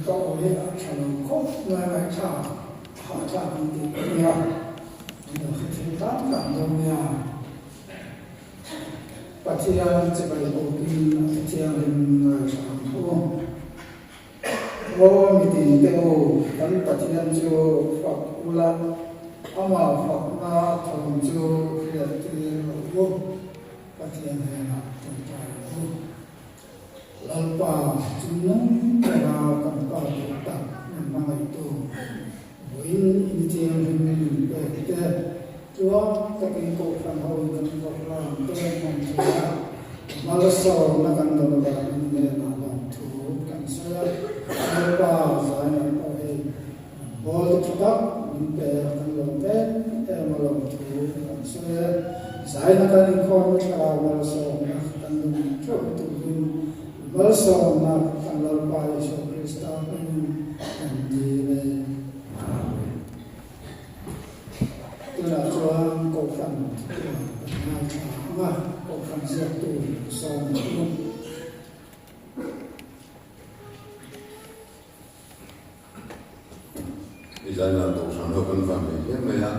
Ka aw hi a tha lo khawp mai a, ngaihthlak hahthlak an tih ka nia, min lo hre thei tan tan dawn nia. Pathian chibai bawkin a Pathianhlim ngaithla ang u. Aw mitin te u, kan Pathian chu fak ula, amah fakna thawm chu hriat tir rawh u, Pathian hnenah tawngtai rawh u. Lalpa chu nung bera kan Pa duh tak min hmangaihtu, vawiin in thianghlim min pek te, tluang takin Kohhran ho in kan programme te hman thei a, malsawmna kan dawn avangin hnenah lawmthu kan sawi a, Lalpa zai mai pawh hei Bawl te tha tak min pe a, kan lawm em em a lawmthu kan sawi e. Zaina kan inkhawmna thlarau malsawmna kan dawng theuh turin malsawmna kan Lalpa Isua Krista hmingin kan dil e. Amen. Tunah chuan Kohhran thupuan kan ngaithla ang a, Kohhran ziaktu sawm ang u. Nizanah Kohhran ho kan van nei hle mai a,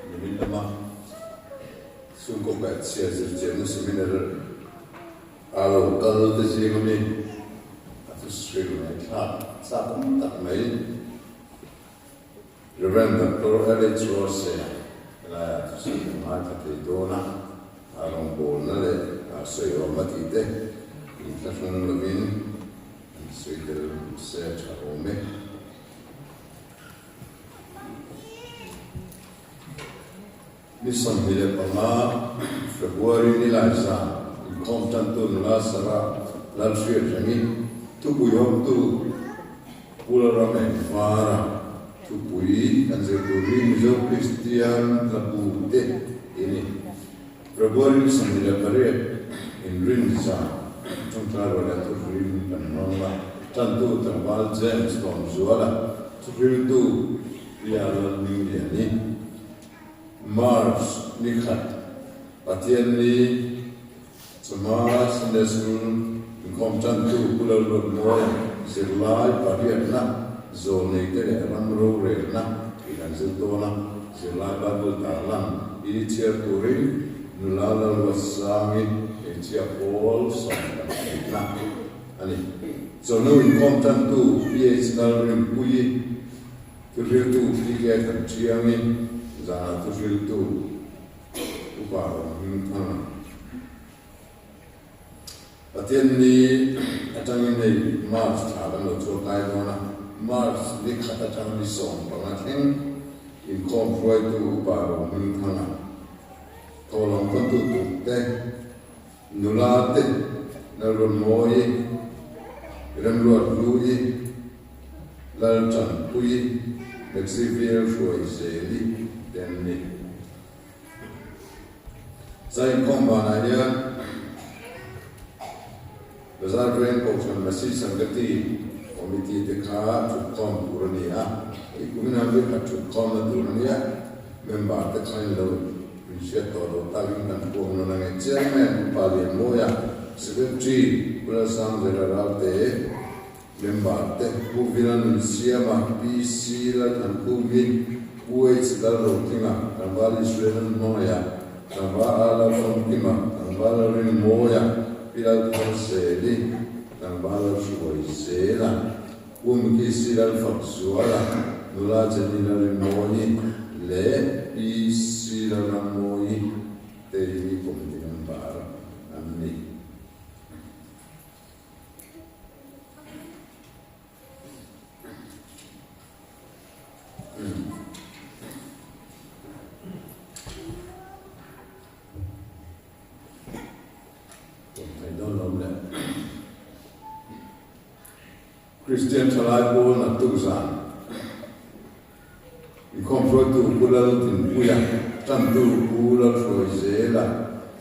nimin lama chhungkaw kaihchhia zirchianna seminar a lo kal te zing ami a thusawih ngaihthlak chak awm tak mai Rev. Doctor L. H. Rose helaiah thusawi kan ngaithla thei dawn a, a rawngbawlna leh a sawiawm a tih te inthlahrung lovin An sawi tel se a tha awm e. Ni 25 February nilai zan inkhawm tantu nula Sarah Lalhriat rengin thupui hawktu Pu Lalram Engvara thupui kan zir tur hi Mizo Kristian Hlabu te i ni. February ni 28 inrin zan Chungtlai Rualia thuhrim kan hmang a, tantu tlangval James Lawmzuala thuhriltu Ria Lalhmingliani March ni khat Pathianni Chawhma Sunday School inkhawm tantu Pu Lalruatmawia zirlai pariatna zawlneite leh ram rorelna tih kan zir dawn a, zirlai Bible tarlan i chhiar turin nula Lalruatsangi hmeichhia pawl sawm kan theihna a ni. Chawhnu inkhawm tantu PH Lalrinpuii, thuhriltu PK Thanṭhiangi, zanah thuhriltu Upa Rohmingthanga. Pathian ni atangin hei March thla kan lo chhuak kai dawn a, March ni khat atang ni 15 thleng inkhawm hruaitu Upa Rohmingthanga, Thawhlawm khawtu turte, nula te, Lalrawnmawii, Remruathlui, Laltanpuii, Xavier Hruaizeli te an ni. Zainkhawm vanah hian Bazar Veng Kohhran Masi Sangati Committee te kha thutkhawm tur a ni a, hei kumin ah vek a thutkhawmna tur a nia, member te kha in lo inhriat tawh lo takin kan puang nawn ange. Chairman Upa Lianmawia, Secretary Pu Lalsangzela Ralte, Member te Pu Vila Nunsiama, PC Lalthankhumi, Pu H Lalrotlinga, Tlangval Israel Hmangaiha, Tlangval A Lalfamkima, Tlangval Lalrinmawia, Pi Laltharseli, Tlangval Lalhruaizela, Pu Mkisi Lalfakzuala, Nula Jenny Lalrinmawii leh PC Lalrammawii te hi committee member an ni. Kristian thalai pawl naktuk zan inkhawm hruaitu Pu Laltinpuia, tantu Pu Lalhruaizela,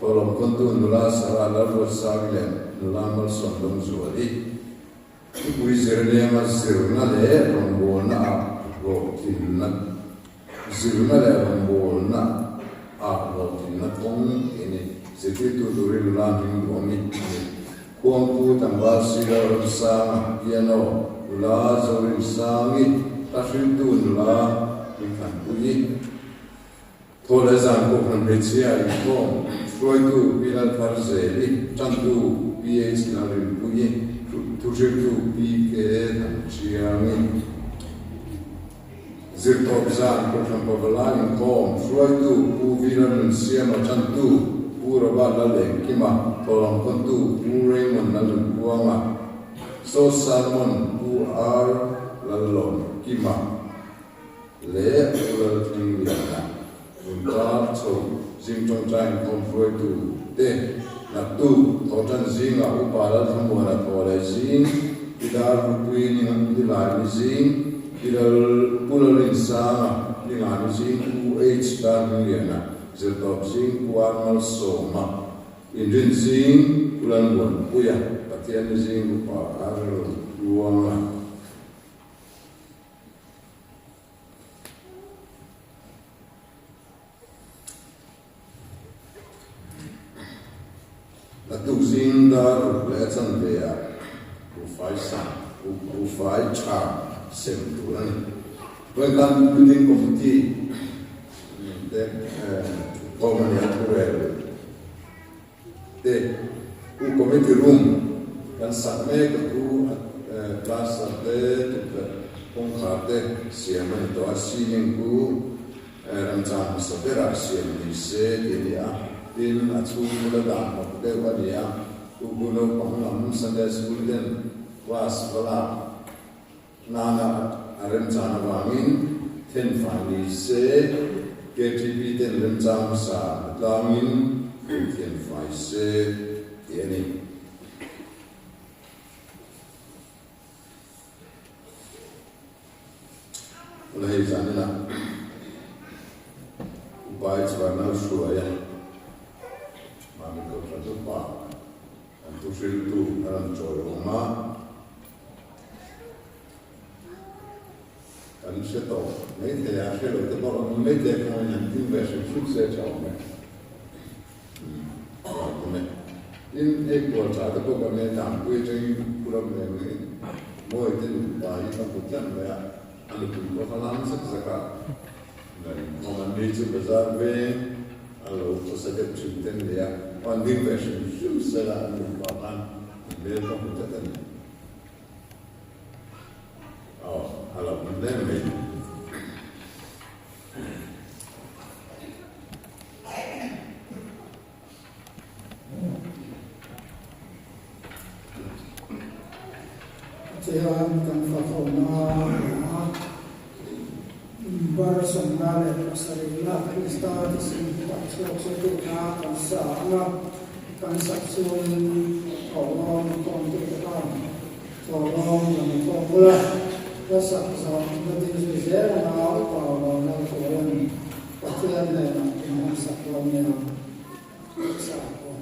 Thawhlawm khawntu nula Sarah Lalruatsangi leh nula Malsawm Dawngzuali, Thupui zirlenga zirna leh rawngbawlna ah hlawhtlinna Zirna leh rawngbawlna ah hlawhtlinna kawng tih a ni. Zirtirtu turin nula hming duhawm i a ni. Khuangpu tlangval Silo Ramsanga, piano. Nula Zorinsangi, Tahriltu nula Hmingthanpuii. Thaw leh zan Kohhran hmeichhia inkhawm hruaitu Pi Laltharzeli, Tantu PH Lalrinpuii, Thuhriltu PK Thanchiangi. Zirtawp zan Kohhran Pavalai inkhawm hruaitu Pu Vira Nunsiama, Tantu Pu Robert Lalengkima, Thawlangkawntu Pu Raymond Lalnunkuanga, Saw Salmon Pu R Lallawmkima. Leh Pu Lalthingliana inkar chho zing tawngtai inkhawm hruaitu te naktuk thawhtan zingah Upa Lalthlamuana thaw leh zing, Pi Darhupui Nilai ni zing, Pi Lal Pu Lalrinsanga Ninga ni zing, Pu H Darhmingliana zirtawp zing, Pu R Malsawma inrin zing, Pu Lalmuanpuia Pathian ni zing, Upa R Laltluanga. A tuk zing dar ruk leh a chanve ah buhfai sa, buhfai tha sem tur a ni. Vawinkhan Building Committee te thutkhawm a ni a, thurel te u committee room kan sak mek a thu plaster te tukverh kawngkhar te siam a ni tawh a ceiling chu ramchang hmasa berah siam ni se tih a ni a tin a chhung bula dah hnawk deuh a ni a u bu naupang lam Sunday school ten class va lak nana a remchan avangin thenfai ni se KTP ten remchang hmasa a tlangin in thenfai se tih a ni. Tuna hei zaninah Upa H. Vanlalhruaia mahni kohhran upa an thuhriltu a rawn chawi awm a. Kan hre tawh mai thei a, hre lo te pawh kan awm mai thei a, kawngin han tin ve hrim hrim se tha awm e. Awm e. Tin, hei kual tha te pawh kan nei tlangpui atangin Phuram leh mai mawi te nupa hi ka hmu tlat mai a, a nupui pawh kha lam zak zak a, inkhawm an ni chu bazar veng a lo khawsa deuh thin te an ni a, an ding ve hrim hrim sela an nupa khan an hmel ka hmu tlat a ni. Aw, a lo hmu hle mai. Chuan kan fakawmna a bar 47 na Krista thisen tak chhuak chu tuna kan sa ang a, kan sak chungin thawhlawm khawmtute khan thawhlawm lam khawm bula la sak zawh na ding zui zel anga upa Vanlal Tuaia'n Pathian hnenah in han sak dawn nia sa pawh.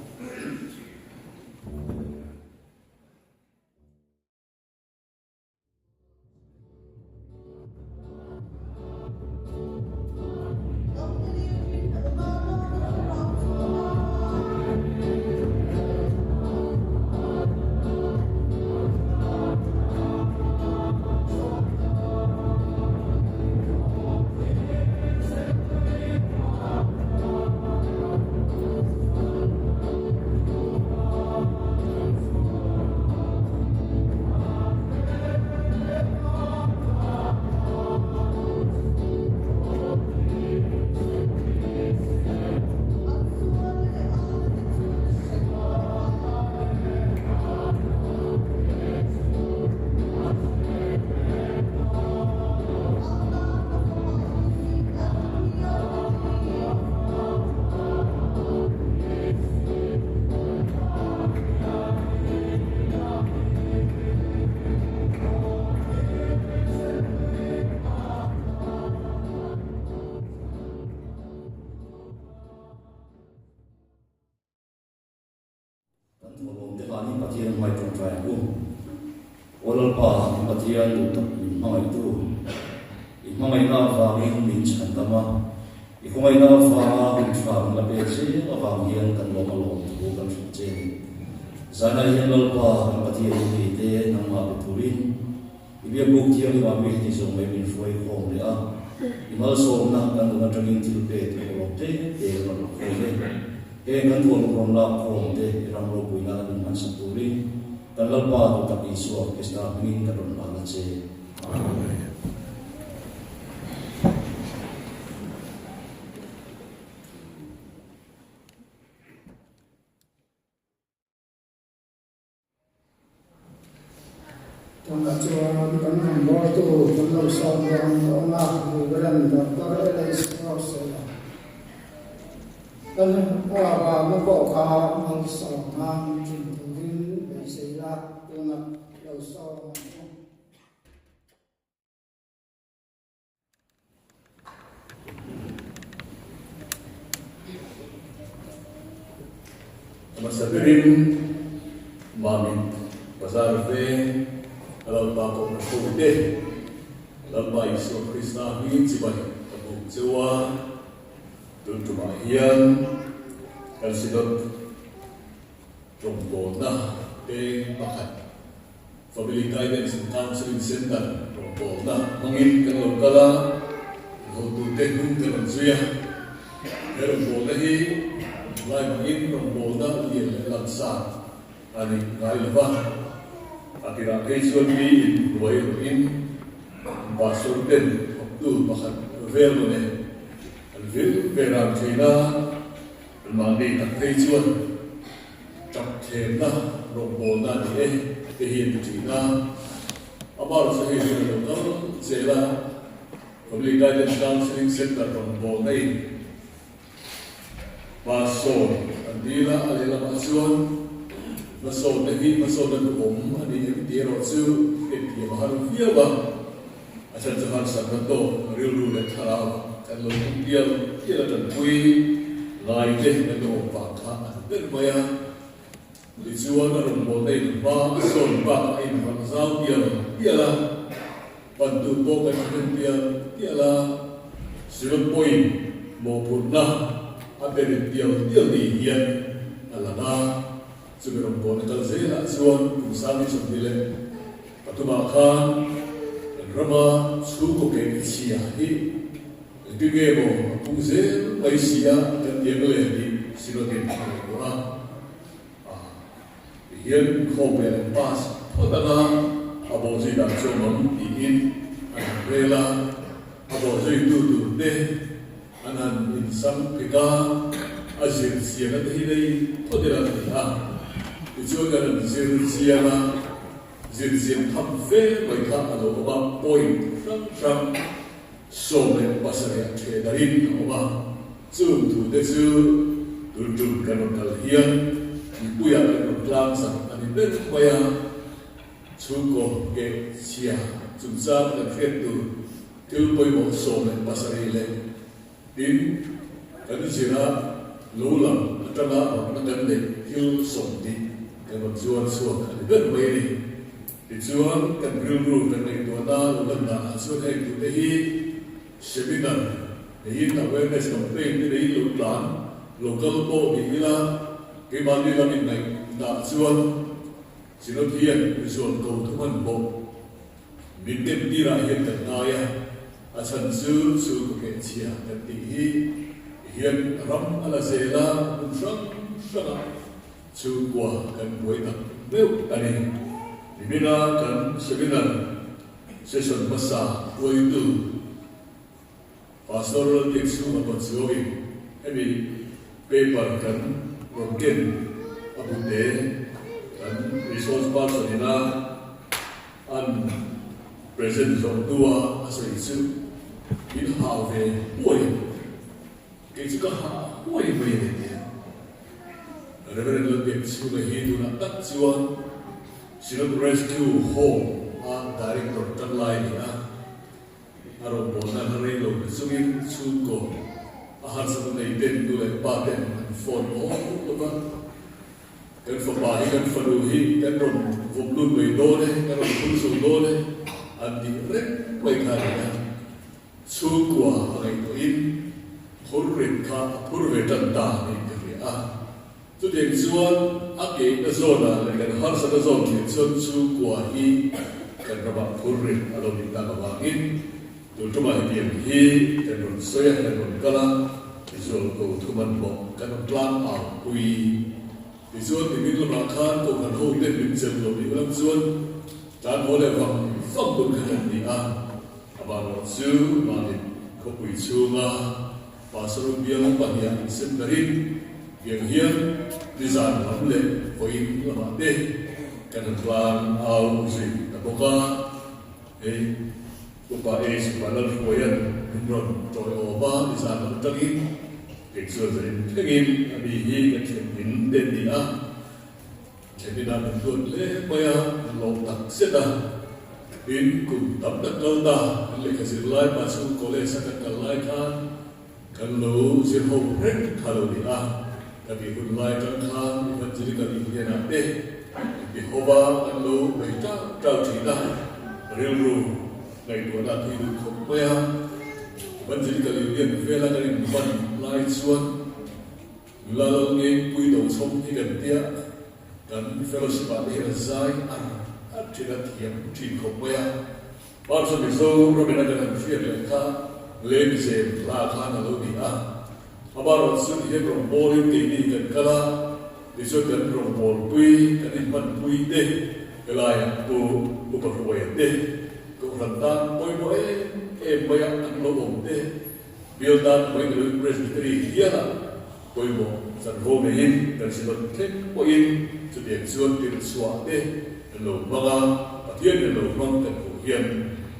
Kan thawhlawm te mahni Pathian hmai tawngtai ang u. Aw Lalpa, kan Pathian duh tak min hmangaihtu, i hmangaihna avangin min chhandam a, i khawngaihna avanga hun tha min la pek zel avang hian kan lawm a lawm thu kan hrilh che a ni. Zanah hian Lalpa, kan Pathian i mi te nangmah be turin. I biakbuk thianghlimah mi heti zawng mai min hruai khawm leh a, i malsawmna kan nun atangin thil pek leh ulawk te te kan rawn la khawm e. Heng kan thuamhnuam lak khawm te i ram ropui nana min hmansak turin kan Lalpa duhtak Isua Krista hmingin kan rawn hlan a che. Amen. Tunah chuan kan rawngbawltu kan lo sawm dawn tawh a, Reverend Doctor LH Rosella. Kan vana pawh kha malsawm nan ṭin turin beisei la, tunah lo sawm ang u. Hmasa berin Mamit Bazar veng a Lalpa kohna hruaite Lalpa Isua Krista hmingin chibai ka buk cheu a, tun tumah hian kan Synod tawngtawnna peng pakhat Family Guidance and Counselling Centre rawngbawlna hmangin kan lo kal a, hotute hnung kan rawn zui a. He rawngbawlna hi lai hmangin rawngbawlna lian leh langsar a ni ngai lo va, a tirah phei chuan miin hnuai rawhin pastor ten thawktu pakhat vel mawle an vil ve ran thin a, Mahni tak phei chuan tap thlemna rawngbawlna a ni e te hi an ti thin a. Amah chu hei hian a lo kal zel a, Family Guidance Counselling Centre rawngbawlna in hmasawn an dil a, a lehlamah chuan hmasawnna hi hmasawnna duhawm a ni em tih erawh chu hriatthiam a har viau a. A chhan chu harsatna tawk rilru leh thlarau kan lo tum pial pial a tanpui ngai te kan lo awm vang kha a ni ber mai a. Tichuan a rawngbawlna in hma a sawn bak a invalh zau pial pial a, pantu pawh kan hnem pial pial a, Synod pawhin mawhphurhna a pe rit pial pial ni hian a lang a. Chumi rawngbawlna kal zelah chuan kum sang 23 ah khan kan rama chhungkaw keh chhia hi engtin nge maw a pung zel mai si a kan ti ang le tih Synod-in a ngaihtuah a. Tihian khawvel an pass phawt anga a bawhzui dan chu awm ang tiin an han rel a, a bawhzuitu tur te An han insam phek a, a zir chian a te hi nei phawt ila ka ti a. Tichuan kan han zir chiang a, zir chian tham fe mai kha a lo awm a, point hrang hrang 17 ah ṭhe darin a awm a. Chung thu te chu tun ṭum kan rawn kal hian mipuiah kan rawn tlang chak a ni ber mai a, chhungkaw keh chhia chungchang kan hriat tur Thil pawimawh 17 leh tin kan zira lo lang atanga rawtna kan neih thil 20 kan rawn zuar chhuak a ni ber mai a ni. Tichuan kan rilru kan ngaihtuahna lo lan danah chuan heng tute hi seminar neiin awareness campaign te neiin lo tlan local pawh ni ila keimahni lam inngaihnaah chuan Synod hian zual ko thuhman bawk. Min dem tirah hian kan ngai a, a chhan chu chu ka kehchhia kan tih hi hian ram a la zel a, hmun hrang hrangah chhungkua kan buai tak meuh a ni. Nimina kan seminar session hmasa hruaitu Pastor Lalbiakchhunga Pachuauin hemi paper kan rawn ken a bute kan resource person ina an present zawh hnua a sawi chu min hah ve huai a, kei chu ka hah huai mai a ni tia Reverend Lalbiakchhunga hi tunah tak chuan Synod Rescue Home a Director tanlai a ni a. A rawngbawlna hla rei lo ni chungin chhungkaw a harsatna nei ten nu leh pa ten an phone awm lo va, Kan fapa hi kan fanu hi kan rawn vawm lut mai dawn e, kan rawn phur chho dawn e an tih reng mai kha a ni a. Chhungkua a ngaihtuahin phur rit kha a phur ve tan ta niin ka hria a. Chutiang chuan a kehna zawnah leh kan harsatna zawn thleng chuan chhungkua hi kan. kan ramah phurrit a lo nih tak avangin tun tumah hetiang hi kan rawn sawi a, kan rawn kal a, Zualko thuman bawk kan rawn tlang au pui. Tichuan nimin lamah khan Kohhran ho ten min chelh lo tih lam chuan tlan haw leh vang vang tur kha kan ni a, amaherawh chu mahni khawpui chhunga Pastor bial pahniha an sem darin tiang hian nizan lam leh vawiin lamah te kan han tlang au zui ta bawk a, hei Upa H Vanlalhruaia'n min rawn tawiawm a, nizan lam atangin kei chuan zanin thlengin a mi hi ka thlen in te ni a, thlen inah min duat hle mai a, an lawm tak zet a, tin kum tam tak kal ta kan lehkha zir lai pa chu college a kan kal lai khan kan lo zir ho reng kha lo ni a, ka tih hun lai atang khan Evangelical Union ah te inti hova kan lo bei tau tau thin a, rilru ngaihtuahna a tui duh khawp mai a, Evangelical Union vela kan inban lai chuan nula lal ngengpui do chhawm hi kan tia kan fellowship ah te hian a zai ar ar thin a, thiam thin khawp mai a. Parsa Mizo ramina kan han hriat leh kha Lengzem hla khan a lo ni a. Amaherawh chu tihian rawngbawlin keini kan kal a, tichuan kan rawngbawlpui, kan inhmanpui te helaiah Pu Upa Hruaia te, Kohhran tan pawimawh em em maia an lo awm te, Bial tan pawhin ilo Presbytery hiala pawimawh chanvo neiin kan Synod thleng pawhin chutiang chuan tirhchhuah te Kan lo hmang a, Pathian kan lo hmang kan hmuh hian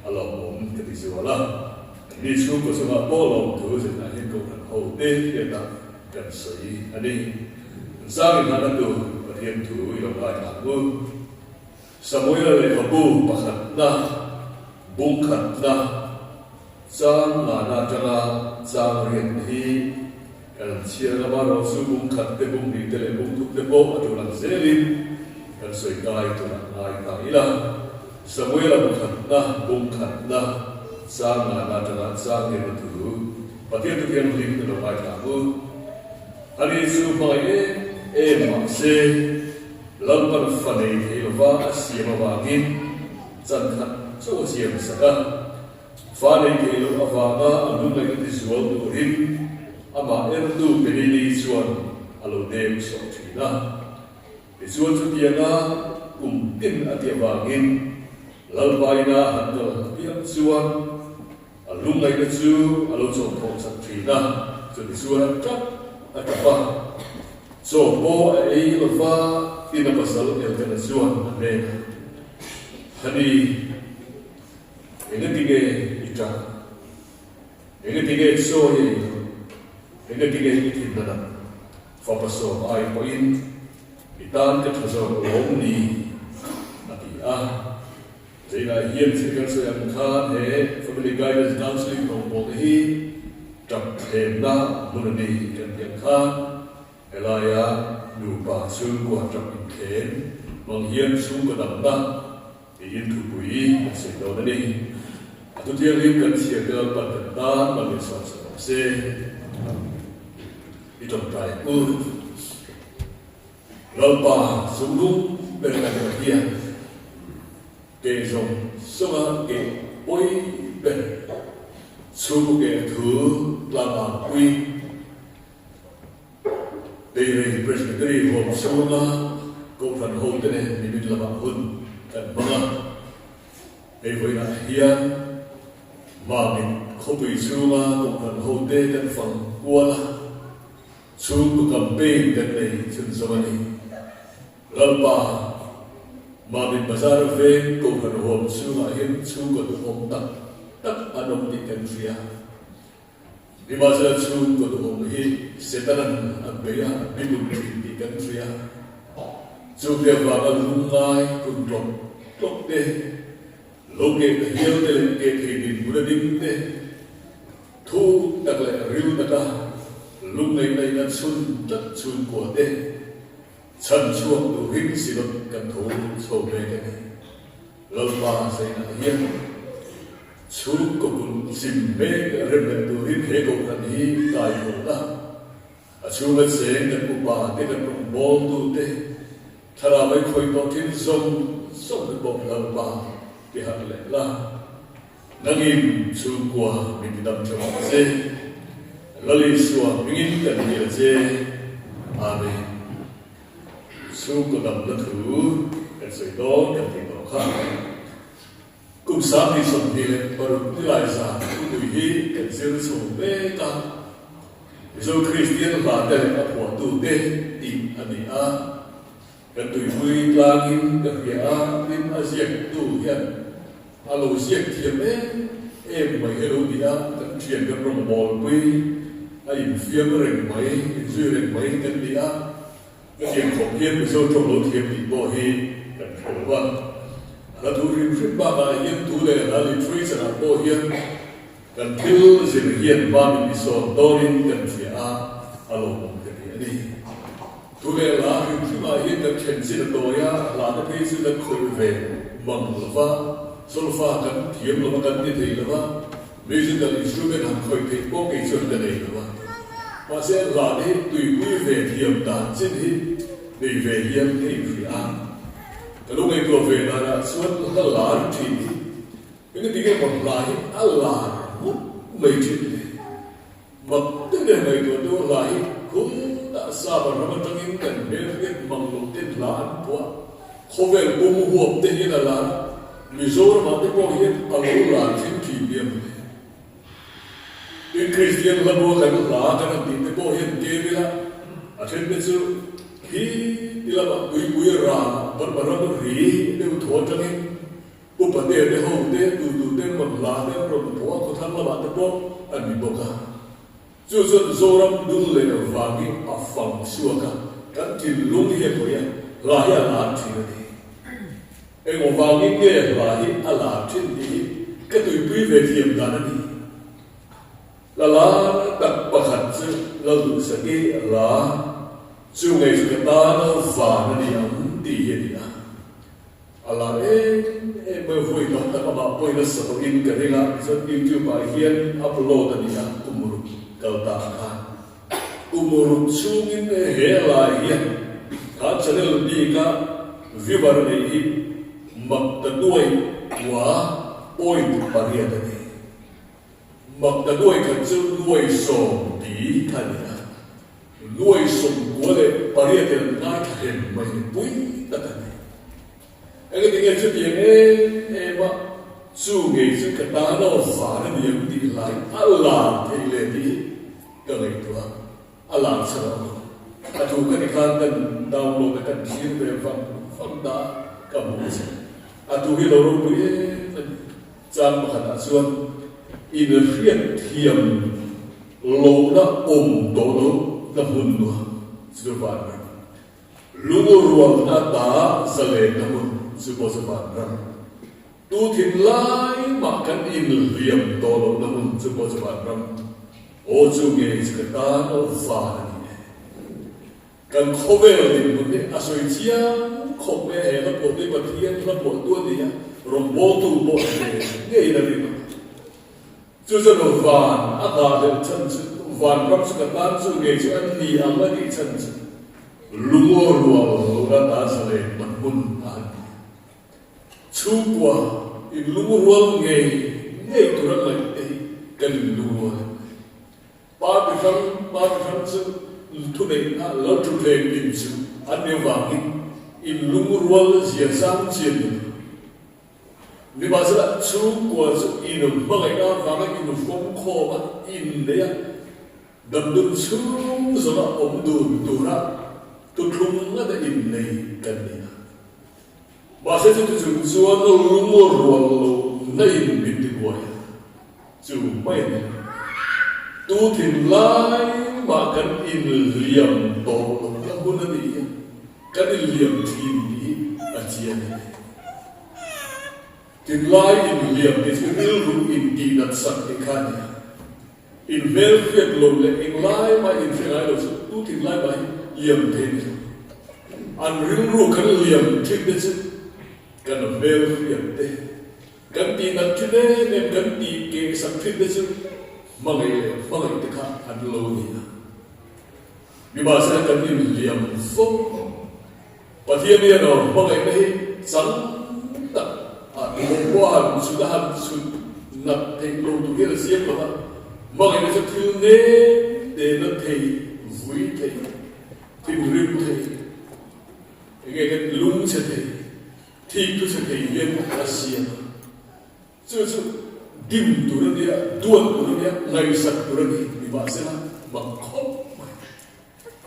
a lawmawm ka ti zual a. Mi chhungkaw chungah pawh lawmthu zinah hian Kohhran ho te hriata kan sawi a ni. An sang inhahna tur Pathian thu i lo ngaithla ang u. Samuela lehkhabu pakhatna, bung khatna, chang ngana atanga chang riat hi Kan an chhiar lama rawh chu bung khat te, bung hnih te leh bung thum te pawh a tul ang zelin kan sawi kai tunah ngai ta ila. Samuela bu khatna, bung khatna, chang ngana atanga chang nge na thu Pathian thu thianghlim kan lo ngaithla ang u. Ani chu hmangaih em em mahse Lalpan fa nei thei lova a siam avangin chan khat chauh a siam sak a. Fa nei thei loh avanga a lungngaihna ti zual turin amah ertu Penini chuan a lo deng sawh thin a. Tichuan chutianga kum tin a ti avangin Lalpaina han kal piang chuan a lungngaihna chu a lo chawmthawh chak thin a, chutichuan a tap a tap a. Chaw pawh a ei lova tin a pasal Elkana chuan a hnenah, Honey, Engatinge i ṭah? Engatinge chaw i ei loh? Engatinge i thinna lam? Fapa sawm ai pawhin i tan ka ṭha zawk lawm ni? a ti a. Zeinah hian thil kan sawi ang khan he Family Guidance Counselling rawngbawlna hi ṭap thlemna hmun a ni kan ti ang khan helaia nupa chhungkua ṭap inthlem hmang hian chhungkaw damna Tiin thupui kan sawi dawn a ni. A thu thianghlim kan chhiar te Lalpan kan tan mal leh sawm sak rawh se. I tawngtai ang u. Lalpa chungnung ber kan Pathian, keh zawng zawnga keh pawi ber, chhungkaw keh thu tlangang pui, Teirei Presbytery huam chhunga Kohhran hote nen nimin lamah hun kan hmang a. Hei vawiinah hian Mamit khawpui chhunga Kohhran hote kan fang kual a, chhungkaw campaign kan nei chhunzawm a ni. Lalpa, Mamit Bazar veng Kohhran huam chhungah hian chhungkaw duhawm tak tak an awm tih kan hria. Nimahsela chhungkaw duhawm hi Setana'n a bei a, a bitum thin tih kan hria. Chu te avanga lungngai kun tlawk tlawk te, lo keh ta hial te leh keh thei dinhmun a ding te, thu tak leh ril taka lungngaihna in a chhun tlat chhungkua te chhan chhuak turin Synod kan tho chho mek a ni. Lalpa Zainah hian chhungkaw kut chim mek rem leh turin he kohhran hi kai hawn a, a chhunga cheng kan upa te kan rawngbawltu te thlarau ai khawih tawh thin zawng zawng te pawh Lalpa. Ti harh leh la, nangin chhungkua min ti dam tha vang che. Lal Isua hmingin kan hria che. Amen. Chhungkaw damna thu kan sawi dawn kan tih tawh kha. Kum 2026 nilai zan thupui hi kan zir chho mek a. Mizo Kristian hla te leh a phuahtute tih a ni a. Ka tuipui tlangin ka hria a, tin a ziaktu hian a lo ziak thiam em em mai hi lo ni a, kan thian kan rawngbawlpui a infiam reng mai, inzui reng mai kan ni a, ka thiam khawp hian Mizo tawng lo thiam tih pawh hi kan hre lo va. A la thu hrim hrim bakah hian tu leh hla literature ah pawh hian kan thil zir hian ba min isawn dawnin kan hria a, a lawmawm ka ti a ni. Thu leh hla hrim hrimah hian kan then chin a tawi a, hla te phei chu kan khawih ve mang lo va, solfa kan thiam lo va, kan ti thei lo va, musical instrument han khawih theih pawh kei chuan ka nei lo va. Mahse, hla te hi tuipui ve thiam dan chin hi nei ve hian ka inhria a. Ka lo ngaihtuah ve danah chuan hla lar thin hi engati nge maw hla hi a lar ngawt mai thin le? Mak deuh deuh ngaihtuah deuh hla hi khumtah Sabar ram atangin kan hmelhriat mang loh ten hla an phuah. Khawvel pum huap te hian a lar a, Mizoramah te pawh hian a lo lar thleng thin nia mawle. Tin, Kristian hla bua kan hla kan han tih te pawh hian kem ila, a then te chu khi ti lamah tuipui ral Burma ram ri deuh thaw atangin Upa te te ho te, tu tu te rawn hla te an rawn pawh a, khawthlang lamah te pawh an ni bawk a. Chu chuan Zoram dul leh vang hi a fang chhuak a, kan thinlung hi a khawih a, hla hi a lar thin a ni. Engmaw vangin nge hla hi a lar thin tih hi ka tuipui ve thiam dan a ni. La lar tak pakhat chu Lalduhsaki hla chu ngei chu ka tan a van a ni ang tih hi a ni a. A lar em em mai vawi tam tak amah pawhin a sa tawhin ka ring a, tichuan YouTube ah hian upload a ni a, kum ruk kal ta khan. Kum ruk chhungin he lai hian kha channel bika viewer neih hi mak ta nuai kua point pariat a ni. Mak ta nuai khat chu nuai sawm ti kha a ni a, Nuai 98 in an ngaithla hem mai ni pui tak a ni. Engati nge chutiang em em a, chu ngei chu ka tan a van a ni ang tih lai a lar thei le tih hi ka ngaihtuah a, a lar chhan a awm lo. A thu ka ti khan kan download a kan thlir ve vang vang ta a, ka hmu che. A thu hi lo ropui em a ni. Chang pakhatah chuan inhriat thiam lohna awm tawh lo na hmun nuam chu van ram. Lungrualna ta zalenna hmun chu pawh chu van ram. Tu thinlai mah kan inhliam tawh lohna hmun chu pawh chu van ram. Aw chu ngei chu ka tan van a ni e. Kan khawvel dinhmun hi a sawi chiang khawp mai a, he hla pawh hi Pathian hla pawh tu a ni a, rawngbawltu pawh a ni ngeiin a rin a. Chu chuan van a nghah hlelh chhan chu, van ram chu ka tan chu ngei chu a ni ang a tih chhan chu lungaw rual lohna ta zalen man hmun a han ni. Chhungkua in lungrual ngei ngei tura ngaih te hi kan inlungrual em? Party hrang party hrang chu thuneihna lo thutthleng in chu an ni avangin in lungrual zia zang chian ni lo. Nimahsela chhungkua chu in hmangaihna avanga in vawmkhawm a, in nei a, damdun chhung zawna awm dun tura thuthlung ngata in nei kan ni a. Mahse chuti chung chuan lungrual lo na in min ti buai a, chu mai a ni lo. Tu thinlai mah kan inhliam tawh lo na hun a nih hi, kan inhliam thin tih hi a chiang a ni. Thinlai inhliam tih chu rilru intihnat sak tih kha a ni a. Inhmelhriat lo leh englai mah inhre ngai lo chu tu thinlai mah hi liam thei ni lo. An rilru kan liam thin te chu kan hmelhriat te, kan tihnat thin em em, kan tih keh sak thin te chu hmangaih leh hmangaih te kha an lo ni a. Nimahsela kan inliam fo. Pathian hian aw hmangaihna hi chang tak ah ni bawk. pawh a han chhut a han chhut nat theih lo tur hian a siam lo va, hmangaihna chu thil nem te na thei, vui thei, thinrim thei, enge kan lungchhe thei, thik thu chhe thei hian a siam a. Chu chu dim tur a nia, duat tur a nia, ngaihsak tur a ni ti mahsela mak khawp mai.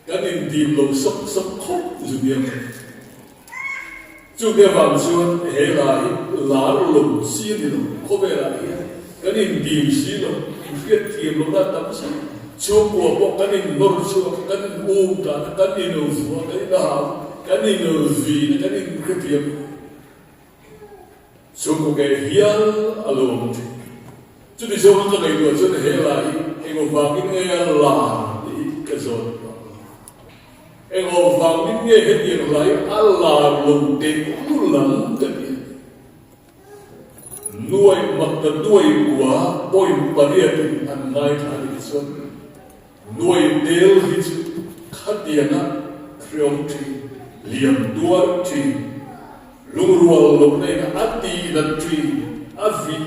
Kan indim lo sawk sawk khawp zu nia mai. Chute avang chuan he hla hi lar lo si a ni lo, khawvelah hian kan indim si lo, inhriat thiam lohna a tam si. Chhungkua pawh kan innawr chhuak, kan in um dan a, kan invua, kan inhau, kan invin a, kan inhrethiam. Chhungkaw ke hial a lo awm thin. Chuti zawng ka ngaihtuah chuan he la hi eng vangin nge a lar tih hi ka zawt tawh lo. Eng vangin nge hetiang la hi a lar lo teh lul ang ka ti a ni. Nuai makta nuai kua point pariatin an ngaithla a nih chuan nuai tel hi chu khatianga hreawm thin, liam tuar thin, Lungrual lo hnena a ti nat thin, a vih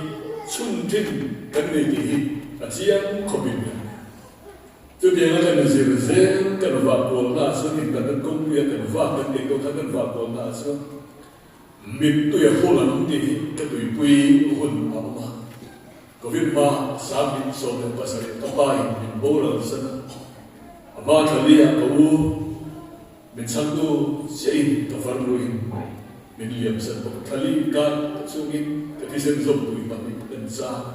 chhun thin kan nei tih hi a chiang khawpin kan hria. Chutianga kan zir zel kan vah kualna ah chuan internet kawngpuia kan vah kan neih deuh khan kan vah kualna ah chuan mittui a hul ang tih hi ka tuipui hun a awm a. Covid hma 2017 ka pa in min boral san a, a hma thla li ah ka u, Min chhangtu chiahin ka farnuin min liam san bawk. Thlali kan ka chungin ka thisen zawmpui pahnih kan chang.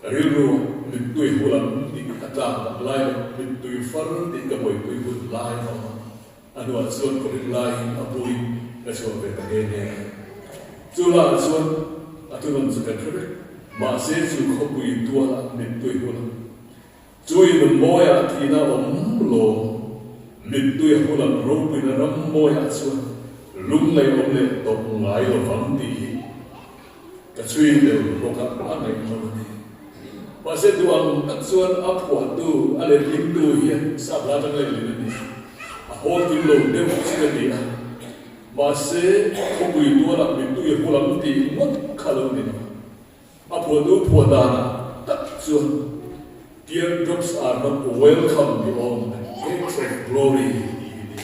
Ka rilru mittui hulam tih a tlak bak lai leh mittui far tih ka buaipui hun lai a awm a. A hnuah chuan Covid laiin a buin ka chhuah ve ta nghe nghe a. Chu lahah chuan a thunawn chu kan hre vek. Mahse chu khawpui tualah mittui hulam Chu i nun mawiah thihna awm lo, mittui a hulam ropuina ram mawiah chuan lungngaih awm leh tawp ngai lo vang tih hi ka chhui tel bawk a, a ngaihnawm a ni. Mahse duh ang tak chuan a phuahtu, a letlingtu hian sap la atang lehlin a ni. A hawl kim lo deuh chu ka ti a. Mahse khawpui tualah mittui a hulam tih ngawt kha lo ni lo. A phuahtu phuah danah tak chuan Teardrops are not welcome ni awm Gates of Glory tih hi ni.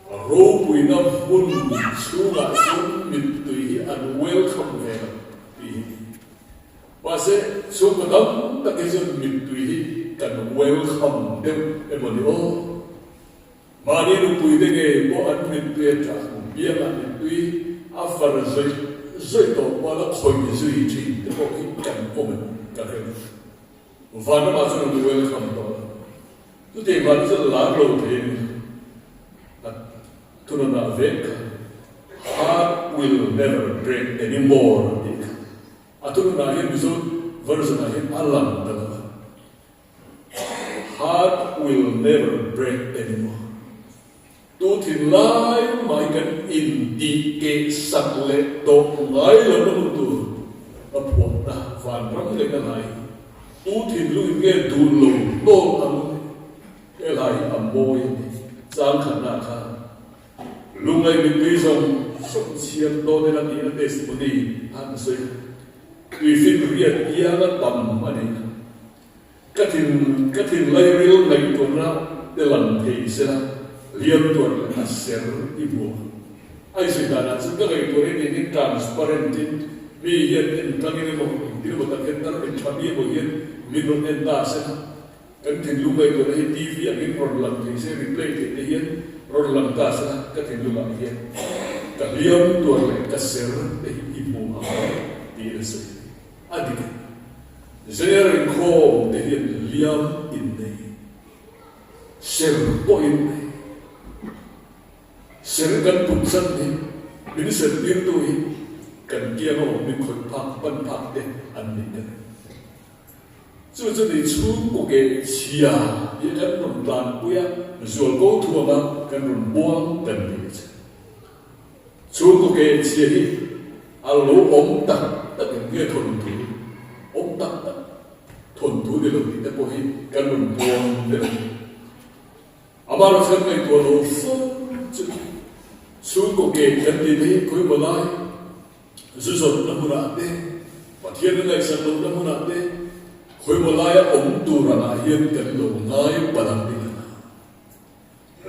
A ropuina hmun chhungah chuan mittui hi an welcome ve lo tih hi ni. Mahse, chhungkaw dam tak hi chuan mittui hi kan welcome deuh emaw ni aw? Mahni nupui te ngei pawh an mittui a ṭah biangah mittui a far zawih zawih tawh kual a khawih zui ṭhin te pawh hi kan awm em ka hre lo. Van ramah chuan an welcome tawh lo. Chutiang van chu lar lo thei a ni. A thunawnah vek kha Heart will never break anymore tih kha a thunawnah hian Mizo version ah hian a lang ta lo a. Heart will never break anymore. Tu thinlai mai kan intih keh sak leh tawh ngai lo na hun tur a phuahna vanram leh na lai hi tu thinlung in nge duh lo hnawt ang le? He lai hi a mawi a ni. Chang khatna khan lungngaih mittui zawng zawng chhiar dawn ila tih a testimony a sawi a. Tuifinriat ianga tam a ni a. Ka thin ka thin lairil ngaihtuahna te lang thei sela, liam tuar leh a ser i hmu a. A insawi danah chuan ka ngaihtuah hi tiin transparent in mi hian en tlangin emaw engtin emaw tak hian tar min tha mi emaw hian min rawn en ta sela, kan thinlung ngaihtuahna hi TV angin rawn lang thei se, replay theih te hian rawn lang ta sela ka thinlungah hian ka hliam tuar leh ka ser te hi i hmu ang tiin a sawi. A dik a, Zer inkhawm te hian liam in nei, ser pawh in nei. Ser kan put zan hi min ser tirtu hi kan kianga awm min khawih phak pan phak te an ni ta reng. Chu chu ni chhungkaw ke chhia hi kan rawn tlanpui a, zualko thuanga kan rawn buang kan ti a che. Chhungkaw ke chhia hi a lo awm tak tak in nge thawnthu awm tak tak thawnthu ni lo tih te pawh hi kan rawn puang deuh a ni. Amaherawhchu kan ngaihtuah lo fo chu chhungkaw ke kan tih te hi khawimaw lai. Zu zawrhna hmunah te, Pathian a ngaihsak lohna hmunah te, khawimaw laia awm tur angah hian kan lo ngai palh ang ding a.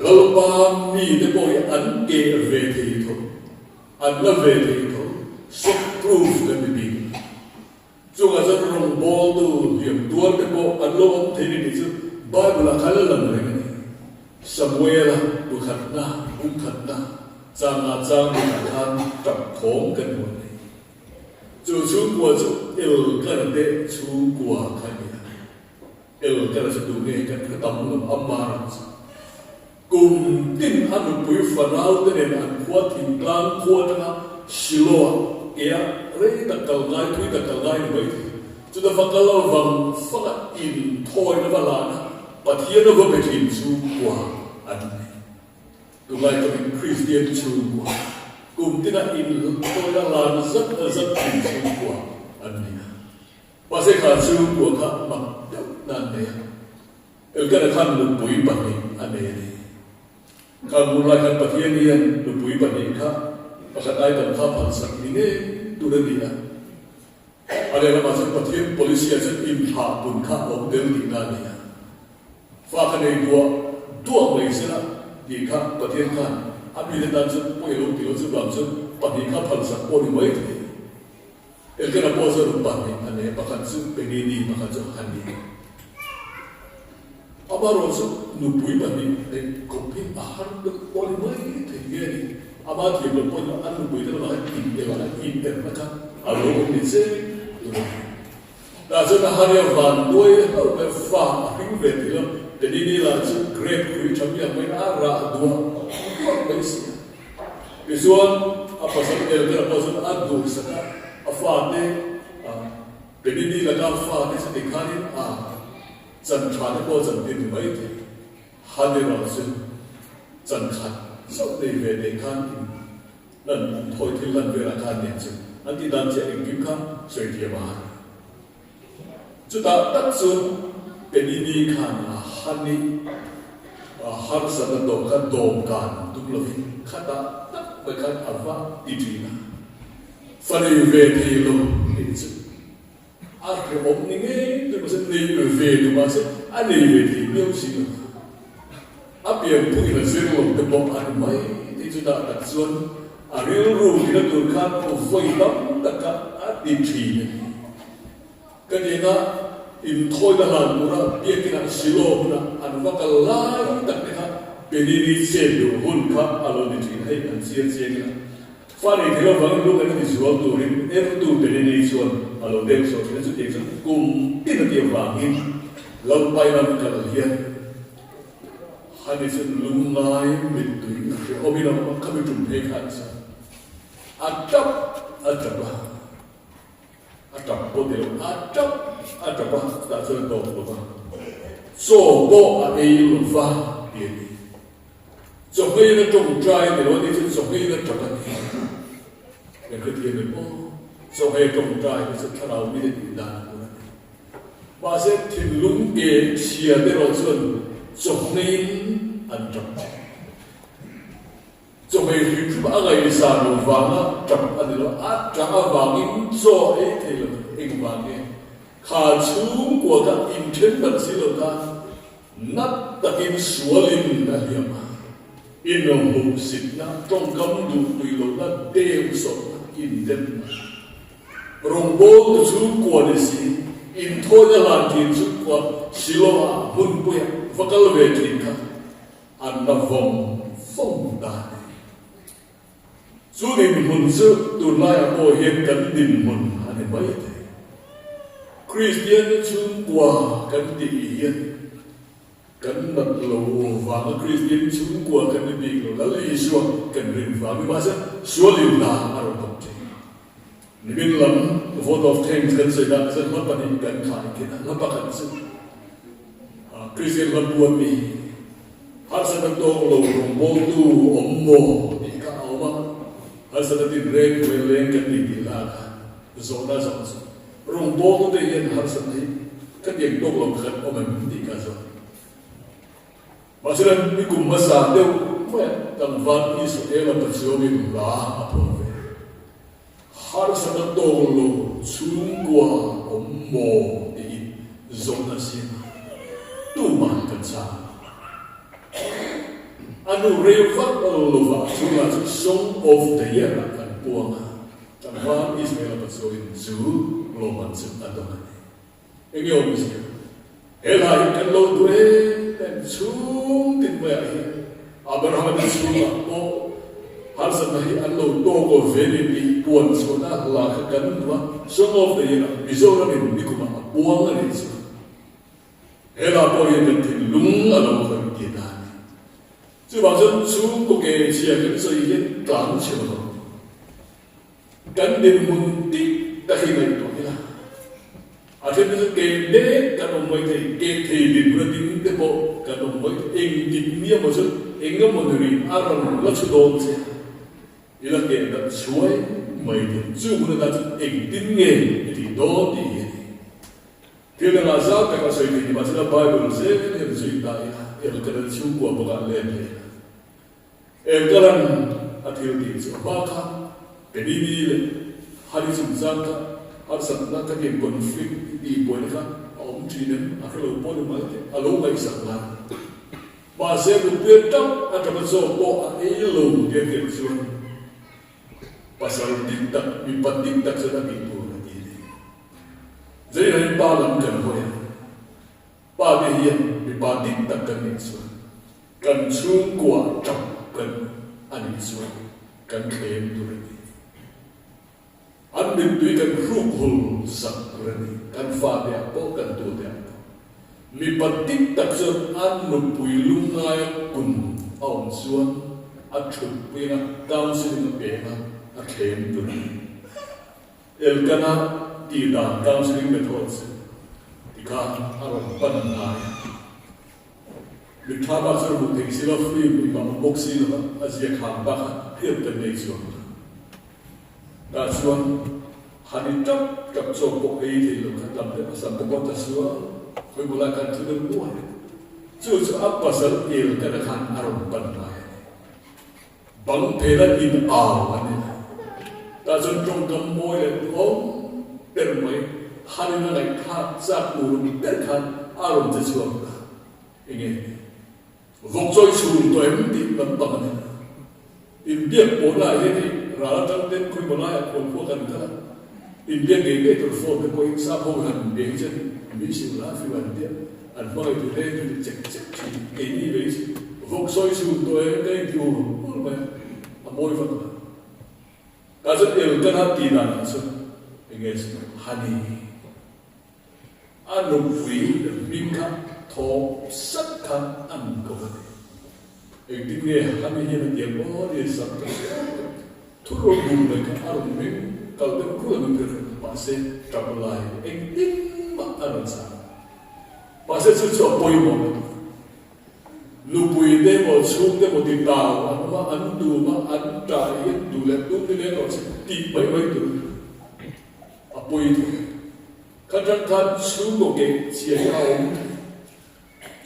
Lalpa mite pawh hi an keh ve thei tho, an la ve thei tho, soft proof kan ni bik lo. Chungah chuan rawngbawltu hliam tuar te pawh an lo awm thei ni tih chu Bible ah khan a lang reng a ni. Samuela bu khatna, bung khatna, changa chang dingah khan tap thawm kan hmu a ni. Chu chhungkua chu Elkana te chhungkua kha a ni a. Elkana chu tu nge kan hre tam lo, Amma ram chu. Kum tin a nupui fanau te nen an khua thingtlang khua atanga Shiloh-ah kea rei tak kal ngai, thui tak kal ngai ni mai thei. Chuta va kal avang fanga inthawina va lana Pathian a va be thin chhungkua an ni. Tunlai takin Kristian chhungkua kum tina inthawina lan zat zat thin chhungkua an ni a. Mahse kha chhungkua kha mak deuh nan nei a. Elkana khan nupui pahnih a nei a ni. Kha hmun lai khan Pathian hian nupui pahnih kha pakhat ai tam kha phalsak ni ngei tur a ni a. A lehlamah chuan Pathian policy ah chuan inthlah pun kha a awm tel tihna a ni a. Fa kha nei duah duah mai sela tih kha Pathian khan a mite tan chuan pawi a lo ti lo, chuvang chuan pahnih kha phalsak pawh ni mai thei. Elkana pawh chu rawn pahnih a nei a, pakhat chu Penini, pakhat chu Hani. Amaherawh chu nupui pahnih neih kawp hi a har deuh pawh ni mai thei nge ni. Ama thiam loh pawhin an nupui te lamah hian in el a, in erna kha a lo awm ni zek tur a ni. Tah chuan a Hani a van duai hlauh mai a, fa a hring ve tih lo, Penini lah chu grape hrui tha miah maiin a rah duah duah mai si a. Tichuan, a pasal Elkana pawh chuan a duhsak a, a fate, Penini laka fate chu tikhanin a chan tha te pawh chan tir ni mai thei. Han erawh chu chan khat chauh nei ve thei khan in lan an thawi thil lan velah khan nen chu an tih dan chiah engkim kha sawi thiam a han. Chutah tak chuan Penini khan a han i a harsatna tawh kha dawmkan tum lovin khatah tak mai khan a va ti thin a, fa nei ve thei lo tih chu a hrehawm ni ngei tur mahse nei ve duh mahse a nei ve thei miau si lo. A pianpui in a zir lo te pawh a ni mai tih chutah tak chuan a rilru tina tur khan vawi tam tak kha a ti thin a ni. Ka nena inthawina hlan tura biakinah Shiloh hmunah an va kal lai tak te kha Penini chet duh hun kha a lo ni thin hei an chiar chiang ila fa nei thei avangin lung an intizual turin ertu Penini chuan a lo deuh sawh thin a chutiang chuan kum tin a tih avangin Lalpai lam kal hian Hani chu lungngai mittui hrehawm in a awm a, khami tum phei khan chuan a tap a tap a, a tap pawh ti lo, a tap a tap a, chutah chuan a tawp lo va, chaw pawh a ei lo va ti a ni. Chawhmeiin a tawngtai a ni lo a ni chu chawhmeiin a tap a ni. Kan hrethiam em aw, chawhmei a tawngtai hi chu thlarau mite tih dan tur a ni. Mahse, thinlung ke chhia te erawh chuan chawhmeiin an tap thin. Chawhmei hrim hrim a ngaihzan lo vanga tap a ni lo, a tah avangin chaw ei thei lo engvang nge kha chhungkua kha inthen tak si lo kha nat takin sualin a hliam a, inhmuhsitna, tawngkam duhtui lohna, deusawhna, indemna. Rawngbawltu chhungkua ni si, inthawina hlan thin chhungkua Shiloh-ah hmunpuia va kal ve thin kha an la vawng vawng ta a ni. Chu dinhmun chu tunlaiah pawh hian kan dinhmun a ni mai thei. Kristian chhungkua kan tih hian Kan nat lo vanga Kristian chhungkua kan ni bik lo, Lal Isua kan rin vang ni mahse sualin hna a rawn thawk thin. Nimin lam vote of thanks kan sawi dan chuan hla pahnih kan khai khin a, hla pakhat chu Kristian hla buan mi harsatna tawk lo rawngbawltu awm maw tih kha a awm a, harsatna tinreng hruai leng kan ni tih lah kha zawhna zawh chu Rawngbawltu te hian harsatna hi ka tiang tawk lo khat awm em tih ka zawt. Mahse ni kum hmasa deuh mai a tlangval Israel-a Pathiawin hla a phuah ve. Harsatna tawk lo chhungkua awm maw tiin zawhna siam a, tumah kan chang lo. A nu rei vak lovah chungah chu Song of the Year ah kan puang a, tlangval Israel-a pachuakin chu lawmman chu a dawng a ni. Enge awmzia? He hla hi kan lo duh em em chhung tin maiah hian Abrahama te chhungah pawh harsatna hi an lo tawk aw ve ni tih puan chhuahna hla kha kan hmu a, Song of the Year ah Mizoramin nikumah a puang a nih chu. He hla pawh hian kan thinlung a lo khawih tih a ni. Chuvang chuan chhungkaw ke chhia kan sawi hian tlan chhe lo. Kan dinhmun dik tak hi ngaihtuah ila, a then te chu ke mek kan awm mai thei, ke thei dinhmun a ding te pawh kan awm mai thei, engtik ni emaw chu eng emaw ni ri a rawn la chhu dawn che a, ila ke dat chhuai mai thei, chu hmun atan chuan engtin nge i tih dawn tih hi a ni. Thil dangah zau tak a sawi thei ni mahsela Bible zel hian zui ta ila, Elkana chhungkua bawkah let leh ila. Elkaran a thil tih chu a hma kha Penini leh Hani chungchang kha harsatna takin conflict tih buaina kha a awm thin em a hrelo pawh ni mai teh a lo ngaihsak lai. Mahse nupui tap a tap a chaw pawh a ei lo tia hriat chuan pasal dik tak mipa dik tak chuan a tih tur a ti a ni. Zeihain pa lam kan hawi a. Pa te hian mipa dik tak kan nih chuan kan chhungkua tap kan a nih chuan kan thlem tur a ni. An mittui kan hruk hul sak tur a ni, kan fate ah pawh kan tute ah pawh. Mipa dik tak chuan an nupui lungngaia kun a awm chuan a thutpui anga counselling a peng a, a thlem tur a ni. Elkana tih dan counselling methods ti kha a rawn pan hnai a. Mitthla bak chu hmuh theih si lo, film i hmang bawk si lo va, a ziak hang bak a hriat kan nei chuang lo. Tah chuan han i tap tap chawk pawh ei thei lo kha tam deuh a sam te pawh ta sual khawi maw lai khan thu deuh nuai a. Chu chu a pasal Elkana khan a rawn pan hnai a ni. Bang phela in au a ni lo. Tah chuan tawngkam mawi leh duhawm ber mai hanin a ngaihthlak chak urum ber khan a rawn che chhuak ta. Enge vawk chawi chhun tawh em tih lam pang a ni lo. Inbiak pawhna ah hian hei ral atang ten khawi maw laiah khual khua kan kal a, inbiak ngei ngei tur phone te pawhin sap ho han bia hi chuan min hrilh la fiu an tia. An hmangaih tur hle chu ti chek chek thin keini ve hi vawk sawi chhun tawh e ka inti ur ur mai a, a mawi vak lo. Tah chuan Elkana tih dan ah chuan enge chu Hani a nupui hming kha thawp sat khan an ko a ni. Engtin nge Hani hian a tiang aw ni sak ka hria thu rawn bum mai kha a rawn meng kal deuh rul ang in ka hria mahse tap lai engtin mah a rawn chang. Mahse chu chu a pawimawh lutuk. Nupui te emaw chhungte emaw ti tau an awm a, an dum a, an ṭah hian duh leh tum ni leng rawh se tih mai mai tur a ni. A pawi thei. Kha ṭang khan chhungkaw keh chhia hi a awm thei.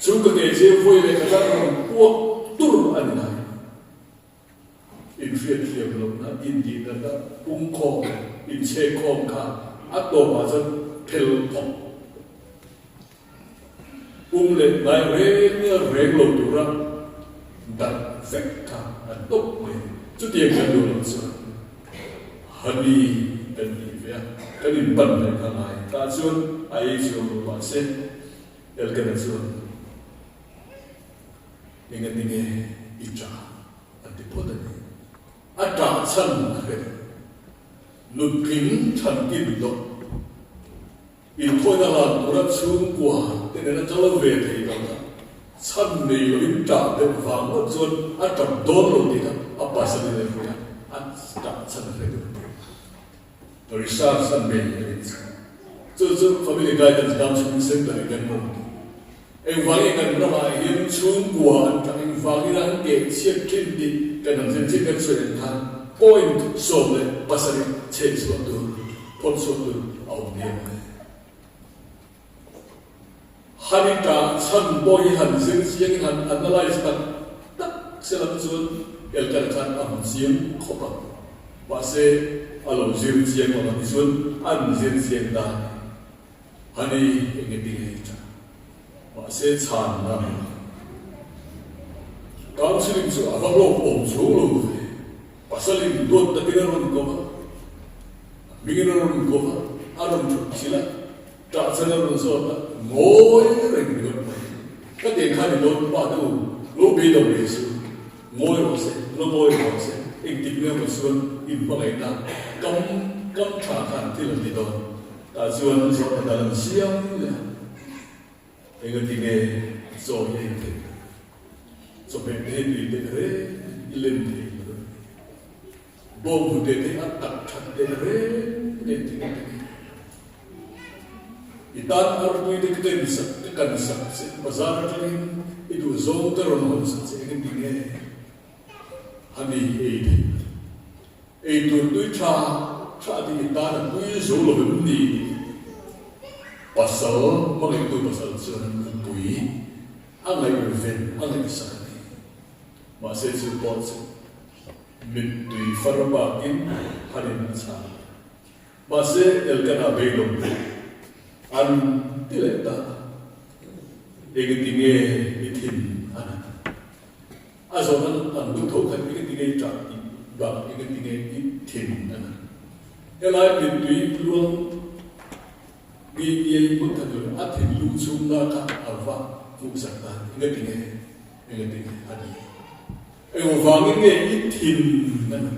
Chhungkaw keh chhia vawi leh kha ṭang rawn puak tur a ni lai. Inhriatthiam lohna, indihnatna, pungkhawm, inchhekkhawm kha a tawpah chuan phel phawk pum leh ngai reng reng lo tura darh vek kha a tawp mai a ni. Chutiang kan duh loh chuan Honey kan tih ve a, kan inpan leh kha ngai. Tah chuan a ei chuang lo mahse Elkana chuan Engatinge i ṭah? a ti phawt a ni. A ṭah chhan a hre lo. Nutling chhan kim tawh. Inkhawina lan tura chhungkua te nena kal ve thei lo kha chhan nei loin ṭah deuh vang ngawt chuan a ṭap dawn lo tih kha a pasalin a hria a, a ṭah chhan a hre lo. Research an nei a nih chu. Chu chu Family Guidance Counselling Centre in kan hmu. Engvangin kan ramah hian chhungkua an tang engvangin an keh chhiat thin tih kan han zir chiah kan sawi ang khan point 17 chheh chhuah tur, phawt chhuah tur a awm diam a ni. Hani tah chhan pawh hi han zir chiangin han analyse tak tak se lam chuan Elkana khan a hmu chiang khawp a. Mahse. a lo zir chiang ang a tichuan an zir chiang ta a ni. Hani enge ti ngei tha. Mahse chhan na nei lo. Counseling chu a va hlawk awm chhung lo ve. Pasalin duat takin a rawn kawm a, a hmingin a rawn kawm a, a rawn thut chilh a, ṭah chan a rawn zawt a, ngawi reng ringawt mai. Ka tiang khan i dawn pa te u, lo beidawng ve suh, ngawi rawh se, la ngawi rawh se, engtik nge maw chuan inhmangaihna kam kam ṭha khan thil an ti dawn. Tah chuan zawhna dang an siam leh a, engati nge chaw hi ei theih loh? Chawhmeh te hi tui teh reng i lem thei lo a ni. Bawnghnute te a tak that teh reng nen thing a ti. I tan artui te ka ken sak ka kan sak che, bazar atangin i duh zawng ka rawn hawn sak che engati nge a ni ei theih loh? Ei tur tui tha tha tih i tan a tui zo lo em ni tih pasal hmangaihtu pasal chuan nupui a ngaihven a ngaihsak a ni. Mahse chu pawh chu mittui far bakin harin a chhang a. Mahse Elkana beidawng te an ti leh ta a, engati nge i thin a nat? A zawhna an duh tho khat engati nge i ṭah tih bak engati nge i thin a nat. Helai mittui luang mi iai hmun khat tur a thinlung chhungna kha a va hmuhsak ta engati nge engati nge a ni. Engvangin nge i thin a nat?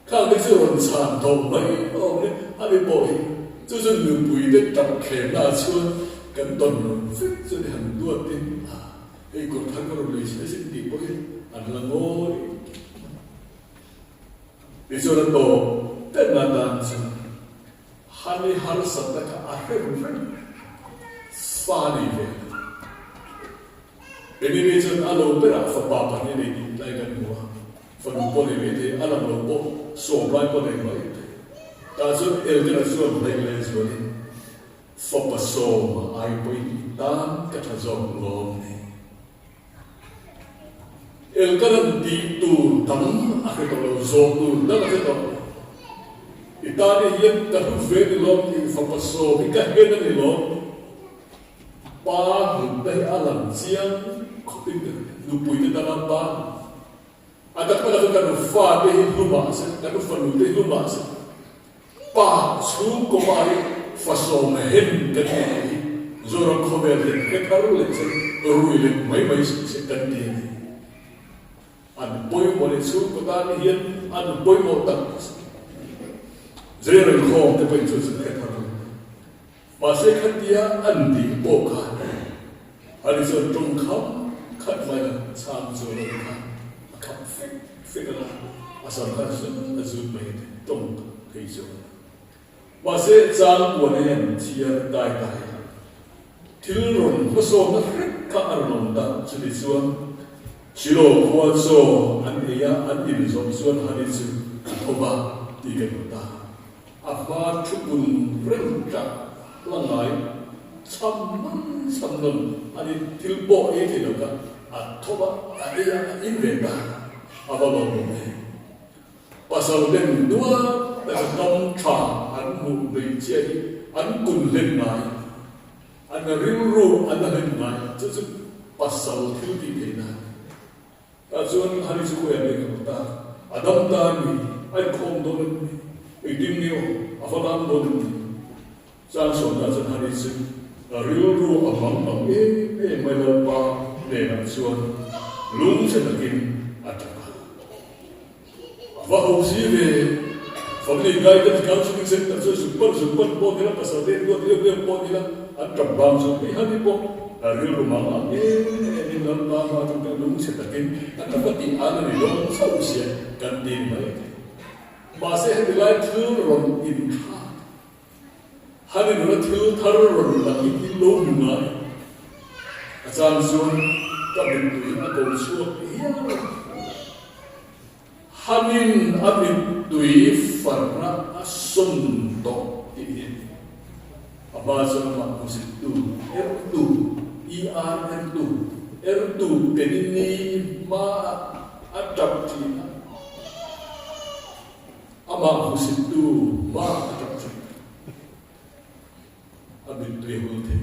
Khang te chu rawn chhan tawh mai awm e, a ni pawh hi chu chu nupui te ṭap thlemna ah chuan kan tawn rawn vek chu ni han duatin a. Hei kawr thar ka rawn lei se sin tih pawhin an la ngawi mai. Tichuan a tawp ber atan chuan Hani harsatna kha a hrem reng fa nei ve lo. Enimi chuan a lo berah fapa pahnih nei tih lai kan hmu a, fanu pawh nei mai thei, a lang lo pawh sawm lai pawh nei mai thei. Tah chuan Elkana chuan hnaih lehzualin Fapa sawma ai pawhin i tan ka tha zawk lawm ni. Elkanan tih tur dang a hre tawh lo, zawh tur dang a hre tawh lo. I tan i hian ka hlu ve ni lawm ni, fapa sawm hi ka hen a ni lawm ni. Pa hlutna hi a lang chiang khawpin ka hria, nupuite tana pa hlutna. A tak tak ah kan fate hi hlu mah se, kan fanu te hi hlu mah se, Pa chhungkaw pa hi fasawm hen kan ti tih hi Zoram khawvel hian hre thar leh che rui leh mai mai suh se kan ti a ni. An pawimawh leh chhungkaw tan hian an pawimawh tak Zeirel khawm te pawhin chu chu hre thar leh. Mahse khatia an tih pawh khan ani chuan tawngkham khat mai a chhang chuan a ni kha a khap fek fek a la, a sam kha zut a zut mai a ti tawng thei chuan a. Mahse chang puan hian thiar dai dai a, thil rawn hmasawmna hrek kha a rawn awm ta, chumi chuan Shilo khua chaw an ei a, an inzawm chuan hani chu a tho va tih kan hmu ta. A hma thu bun reng tah la ngai chham nawn chham nawn a ni. Thil pawh ei thei lo kha a tho a, a ei a, a in ve ta. A va lawm awm em? Pasal ten duat taka kam tha an hmuh hmeichhia hi an kun hlen ngai, an rilru an la hlen ngai. Chu chu pasal thil tih theihna a ni. Tah chuan Hari chu khawiah nge ka hmu ta? A dam ta a ni, a inkhawm dawn em ni? Engtin nge aw, a va lam dawn em ni? Chang sawmna chuan Hari chu a rilru a mang ang em em mai Lalpa hnenah chuan lungchhe takin a tap a. A va ho si ve, family guidance counseling center chu zuk pan zuk pan pawh nila, pasal te duat riau riau pawh nila, an tap bang chu hei Hari pawh a rilru mang ang em em in Lalpa hma chu kan lungchhe takin a tap a tih an a ni dawn chauh sia kan ti mai thei. Mahse heti lai thil rawn inthlak Hari nuna thil thar rawn lang hi i lo hmu ngai. A chang chuan ka mittui a ko chhuak hial a. Hanin a mittui farna a sawn tawh tih hi a hma chuan amah hmusittu, ertu, ER ertu, ertu Penini hmaah a tap thin a. Amah. Amah hmusittu mah a ṭap ṭhin. A mittui a hul thei.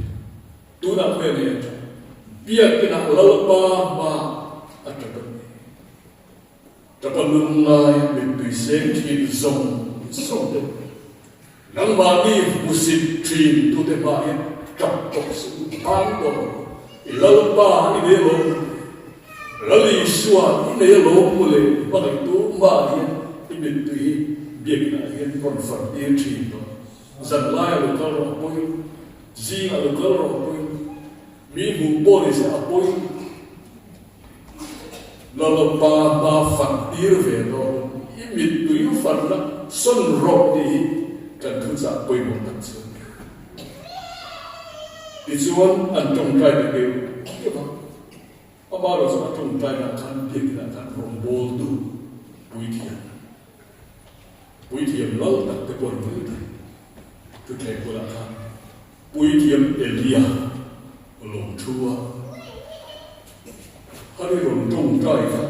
Tunah khawiah nge a ṭap? Biakinah Lalpa hmaah a ṭap a ni. Ṭapa lungngai mittui seng ṭhin zawng zawng te, nangmahni hmusit ṭhin tute hmaah hian ṭap tawh suh u, bang tawh rawh u. I Lalpa i nei alawm mu le, Lal Isua i nei alawm mu le, hmangaihtu hmaah hian i mittui hi biakinah hian rawn far tir ṭhin tawh. Zanlai a lo kal rawh a pawi, zing a lo kal rawh a pawi, mi hmuh pawh ni se a pawi. Lalpa hma fat tir ve dawn, i mittui fanna sawn rawh tih hi kan thuchah pawimawh tak chu a ni. Tichuan an tawngtai ta keuh keuh a, amaherawh chu a tawngtainaah khan biakinah khan rawngbawltu puithiam, puithiam lal tak te pawh an hmel thei. Thutthleng bulah khan Puithiam Elia lo thu a, Hari rawn tawngtai kha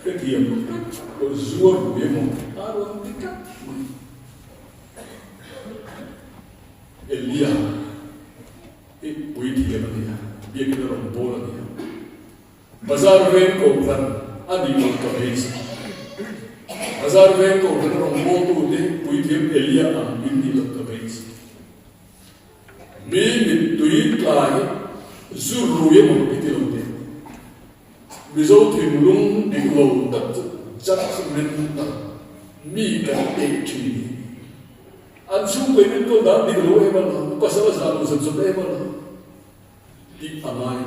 hrethiam tak pawh zuar rui emaw a rawn ti tlat mai. Elia hi puithiam a ni a, biakina rawn bawl a ni a. Bazar veng kohhran a nih loh ka beisei. Bazar veng kohhran a rawn bawltute puithiam Elia ang in nih loh ka beisei. Mi mittui tlai zu rui emaw i ti lo teh. Mizo thinlung dik lo tak chu judgmental mi kan teh thin hi. An chhungkaw in enkawl dan dik lo em a la, pasal a zah lo zep zep em a la. Tih a ngai.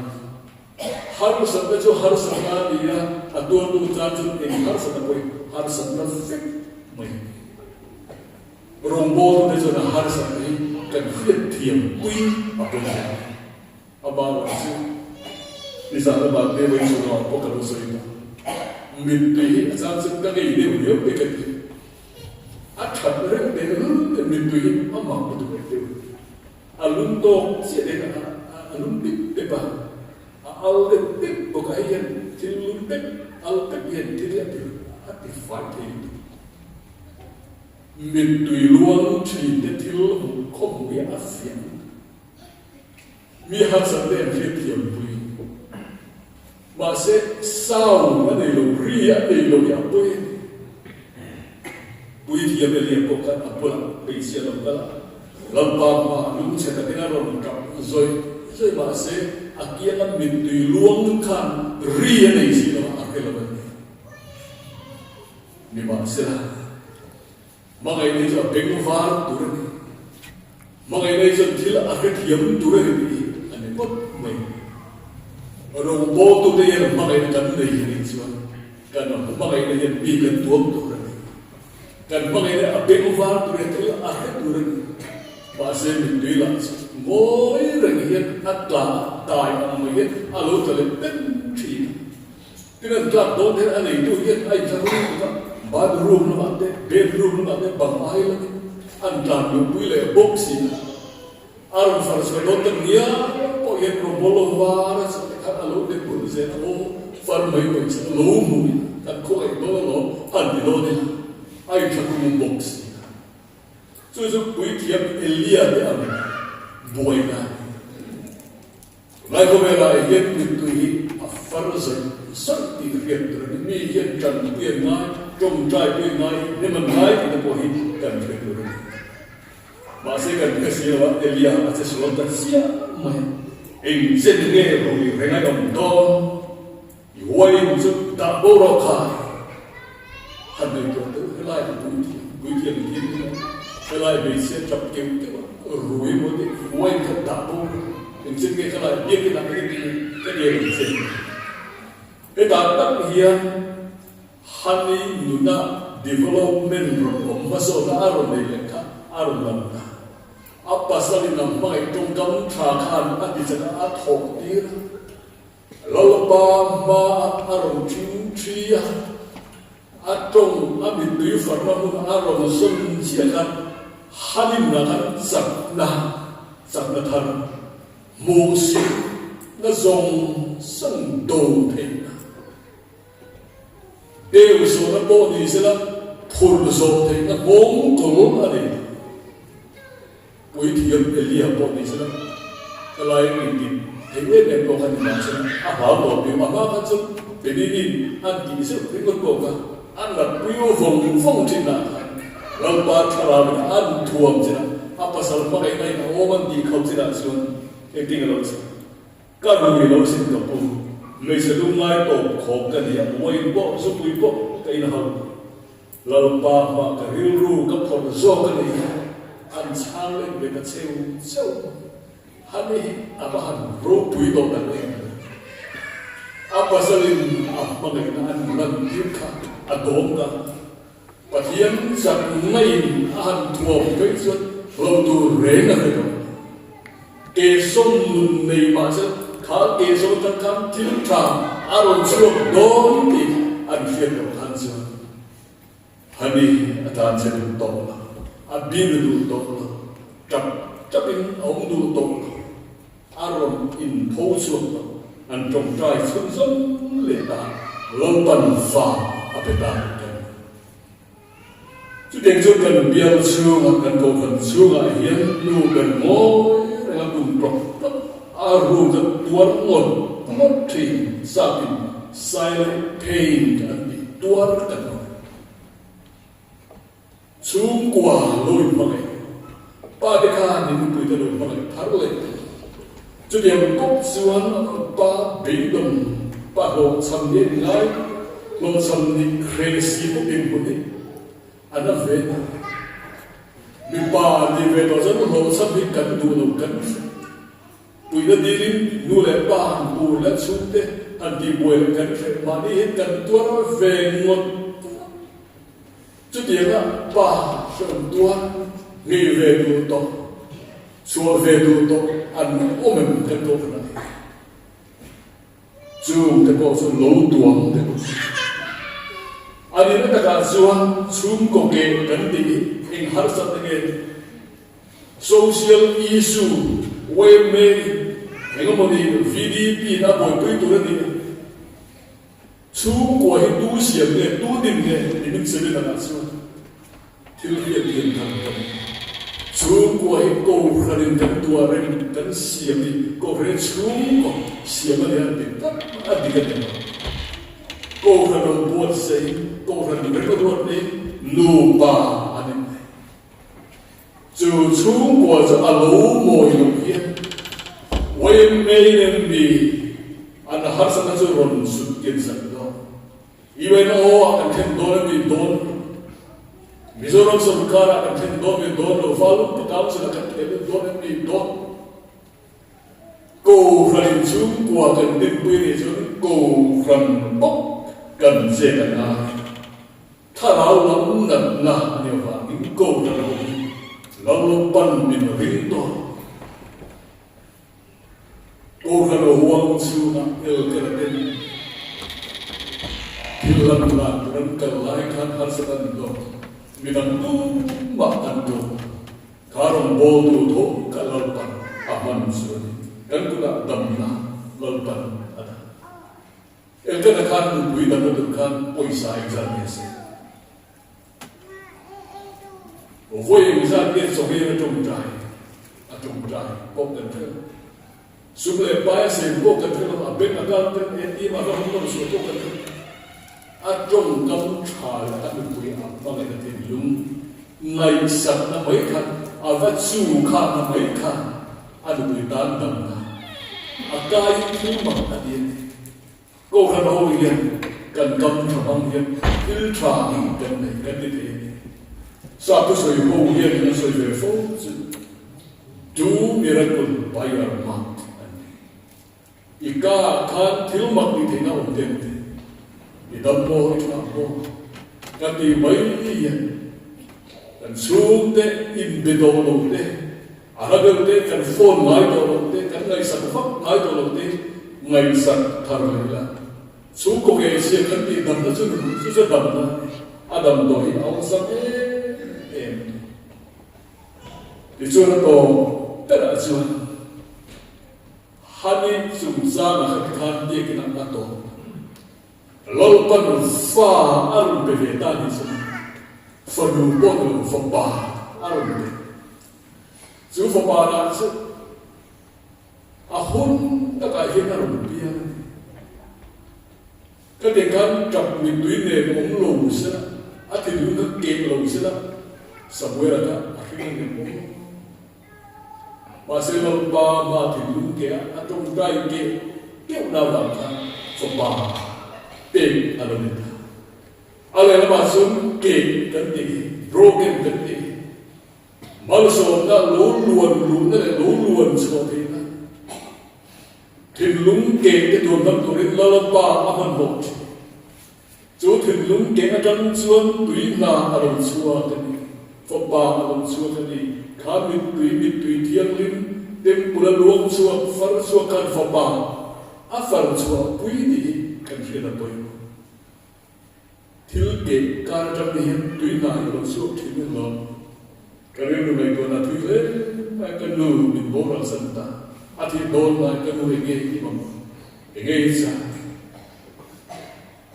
Harsatna chu harsatna a ni a, a tuartu tan chuan eng harsatna pawh hi harsatna vek mai a ni. Rawngbawltute chuan a harsatna hi kan hriat thiam pui a pawi hle a ni. Amaherawh chu nizan lamah te vawi chhunah pawh ka lo sawi ta. Mittui hi a chang chu ka ngei deuh riau te ka ti. A that reuh teh lul te mittui hi a mak lutuk reng deuh. A lum tawk chiah leh a a lum pip pep a, a al deuh pep bawk a, hei hian thil lum pep al pep hian thil hi a ti a ti fai thei lutuk. Mittui luang thin te thil hmuh khawm hi a fiah lutuk. Mi harsat te an hriat thiam pui. Mahse sound a nei lo, ri a nei lo hi a pawi a ni. Puithiam Elia pawh khan a bulah hmeichhia lo kal a, Lalpa hmaah lungchhe takin a rawn tap zawih zawih mahse a kianga mittui luang khan ri a nei si lo a, a hre lo a ni. Nimahsela, hmangaihna hi chu a beng var tur a ni. Hmangaihna hi chuan thil a hrethiam tur a ni tih hi a ni ngawt mai. Rawngbawltute hian hmangaihna kan nei hi nih chuan kan hmangaihna hian mi kan tuam tur a ni. Kan hmangaihna a beng var tur hian thil a hre tur a ni. Mahse mittui lah chu ngawi reng hian a tla dai ang mai hian a lo tla leh pen thin a. Tin an tlak dawn hian a neitu hian a inthlahrung tuk a, bathroom lamah te, bedroom lamah te bang ai lamin an tlan luhpui leh bawk si a. A rawn far chhuah dawn tak ngial pawh hian rawngbawl lo var a chhuah te khan a lo ti bul zel a, aw far mai mai chu a lo hmuh in kan khawngaih dawn alawm an ti dawn ila a inthlahrung bawk si a. Chu chu puithiam Elia te ang buaina a ni. Lai khawvelah hian mittui hi a far zawih zawih tih hriat tur a ni. Mi hian tanpui an ngai, tawngtai pui an ngai, hnem an ngai tih te pawh hi kan hre tur a ni. Mahse kan hre si lo a, Elia a che sual ta chiah mai a. Eng chen nge rui reng a awm dawn? I huain chu dah bo rawh khai. Han ngaihtuah deuh helai hi puithiam, puithiam i thil nia, helai hmeichhia tap keuh keuh a, rui maw tih huain kha dah bo rawh. Engchen nge khalai biakin ah ka ti ka nge rawn che. Hetah tak hian Honey nuna development rawn awm hmasawnna a rawn nei leh kha a rawn lang ta. A pasalin a hmangaih tawngkam tha khan a ti chak a, a thawh tir a. Lalpa hmaah a rawn ṭing ṭhi a, a ṭawng a mittui farna hmun a rawn zawn chiah khan Halimna khan chakna, chakna thar, hmuhsitna zawng zawng do theihna. Deu zawhna pawh ni sela. phurh zawh theihna nghawng kawng a ni. Puithiam Elia pawh ni sela, ka lai in tih theih em em pawh kha ni mah sela, a hlau tawh piu. A hma kha chu Penini an tih zeuh ringawt pawh kha a natpui vawng vawng thin ah khan Lalpa thlarau in an thuam chin a, a pasal hmangaihna in a awm an tih khauh chin ah chuan engtin a lo chhe. Ka rui lo sin ka pu, hmeichhe lungngai tawp khawp ka ni a, uain pawh zupui pawh ka inhau. Lalpa hma ka rilru ka phawrh zawk a ni hi, an chhang let ve ta cheu cheu. Hani hi a va han ropui tawh tak em! A pasalin a hmangaihna an lan tir kha a dawm ta. Pathian chak ngaiin a han thuam phei chuan lo tur reng a hre tawh. Ke sawm nun nei mah se kha ke sawm atang khan thil tha a rawn chhuak dawn tih an hriat loh khan chuan Hani a tlan che duh tawh lo, a bir duh tawh lo, tap tapin a awm duh tawh lo, a rawn intho chhuak tawh. An tawngtai chhunzawm leh ta Lalpan fa a pe ta tih kan hmu. Chutiang chu kan bial chhungah, kan kohhran chhungah hian nu ber ngawi renga kum tlawk tlawk a ruk a tuar ngawt ngawt thin sapin silent pain an tih tuar kan awm. Chhungkua lo inhmangaih, pa te khan in nupuite lo inhmangaih thar leh thei. Chutiang bawk chuan pa beidawng, pa hlawhchham ni a ngai, hlawhchham ni hreh si bawk inhmun hi a na ve ta. Mipa ni ve tawh chuan hlawhchham hi kan duh lo kan hre. Puihna dilin nu leh pa han pur leh chhungte han tihbuai leh kan hreh mahni hian kan tuar ve ngawt ngawt. Chutianga pa hrehawm tuar ngei ve duh tawh, chhuah ve duh tawh an awm em kan tawh khan a ni. Chungte pawh chu lo tuam deuh a ni. A nihna takah chuan chhungkaw keh kan tih hi eng harsatna nge ni? Social issue yma engemawni VDP in a buaipui tur a ni a. Chhungkua hi tu siam nge, tu din nge ni min seminar ah chuan thil hriat thiam thar ka ni. Chhungkua hi kohhranin kan tuah reng kan siam hi kohhran hi chhungkaw siam a ni a dik tak a dik a ni lo. Kohhran lo buatsaih kohhran remruat hi nupa a ni mai. Chu chhungkua chu a lo mawi loh hian yma nen mi an harsatna chu rawn sut kin zat dawn. UNO ah kan thlen dawn a ni dawn lo. Mizoram sorkar ah kan thlen dawn nge dawn lo, Valumpa Council ah kan thlen dawn em ni dawn. Kohhran in chhungkua kan dinpui nih chuan kohhran bawk kan chet a ngai. Thlarau lam natna a nih avangin kohhran ho hi Lalpan min ring tawh. Kohhran ho huang chhungah elkela ten thil lan dan tur an kal lai khan harsat an dawng. Midang tumah an tuah. Kha rawngbawltu tho kha Lalpan a hman chu a ni. Kan kutah damna Lalpan a dah. Elkana khan nupui damna tur khan pawisa engzat nge se? Vawi engzat nge chawngel a tawngtai? A tawngtai pawh kan hre lo. Sum leh pai a sem pawh kan hre lo. A bank account ten ATM a va hawng lo sual pawh kan hre lo. A tawngkam tha leh a nupui a hmangaihna thinlung ngaihsakna mai khan a va chu khakna mai khan a nupui tan damna a kai thil mak a ti a ni. Kohhran ho hian kan kam tha hmang hian thil tha kan nei kan ti thei a ni. Sa thusawi ho hian an sawi ve fo chu Do miracle by your mouth an ti. I ka ah khan thil mak tih theihna awm te an ti. I dam maw, i tha maw ka ti mai hian kan chhungte inbe dawh lo te, a hla deuh te kan phone ngai tawh lo te, kan ngaihsak vak ngai tawh lo te ngaihsak thar leh la. Chhungkaw ke chhia kan tih damna chu ni chu chu damna a damdawi hi a awlsam em em a ni. Tichuan a tawp berah chuan Hani chungchangah kha tikhan biakin a a tawp. Lalpan fa a rawn pe ve ta ni chuan. Fanu pawh ni lo fapa a rawn pe. Chu fapa lah chu a hun takah hian a rawn piang a ni. Ka ti khan tap mittui nen awm lo sela, a thinlung kha keh lo sela, Samuela kha a hring a ni maw? Mahse Lalpa hma thinlung keh a, a tawngtai keh keuhna avang khan fapa pek a lo ni ta. A lehlamah chuan keh kan tih hi, broken kan tih hi, malsawmna lo luan luhna leh lo luan chhuah theihna, thinlung keh te tuam dam turin Lalpa a hmanhmawh thin. Chu thinlung keh atang chuan tui hna a lo chhuak a ni, fapa a lo chhuak a ni. Kha mittui, mittui thianghlim, temple a luang chhuak, far chhuak khan fapa a far chhuah pui tih hi kan hriat a pawimawh. Thil keh kar atang te hian tui hna hi a lo chhuak thin em lo. Ka rilru ngaihtuahna thui hle mai ka nu min boral san ta. A thih dawn lai ka nu enge i mamawh? Enge i chak?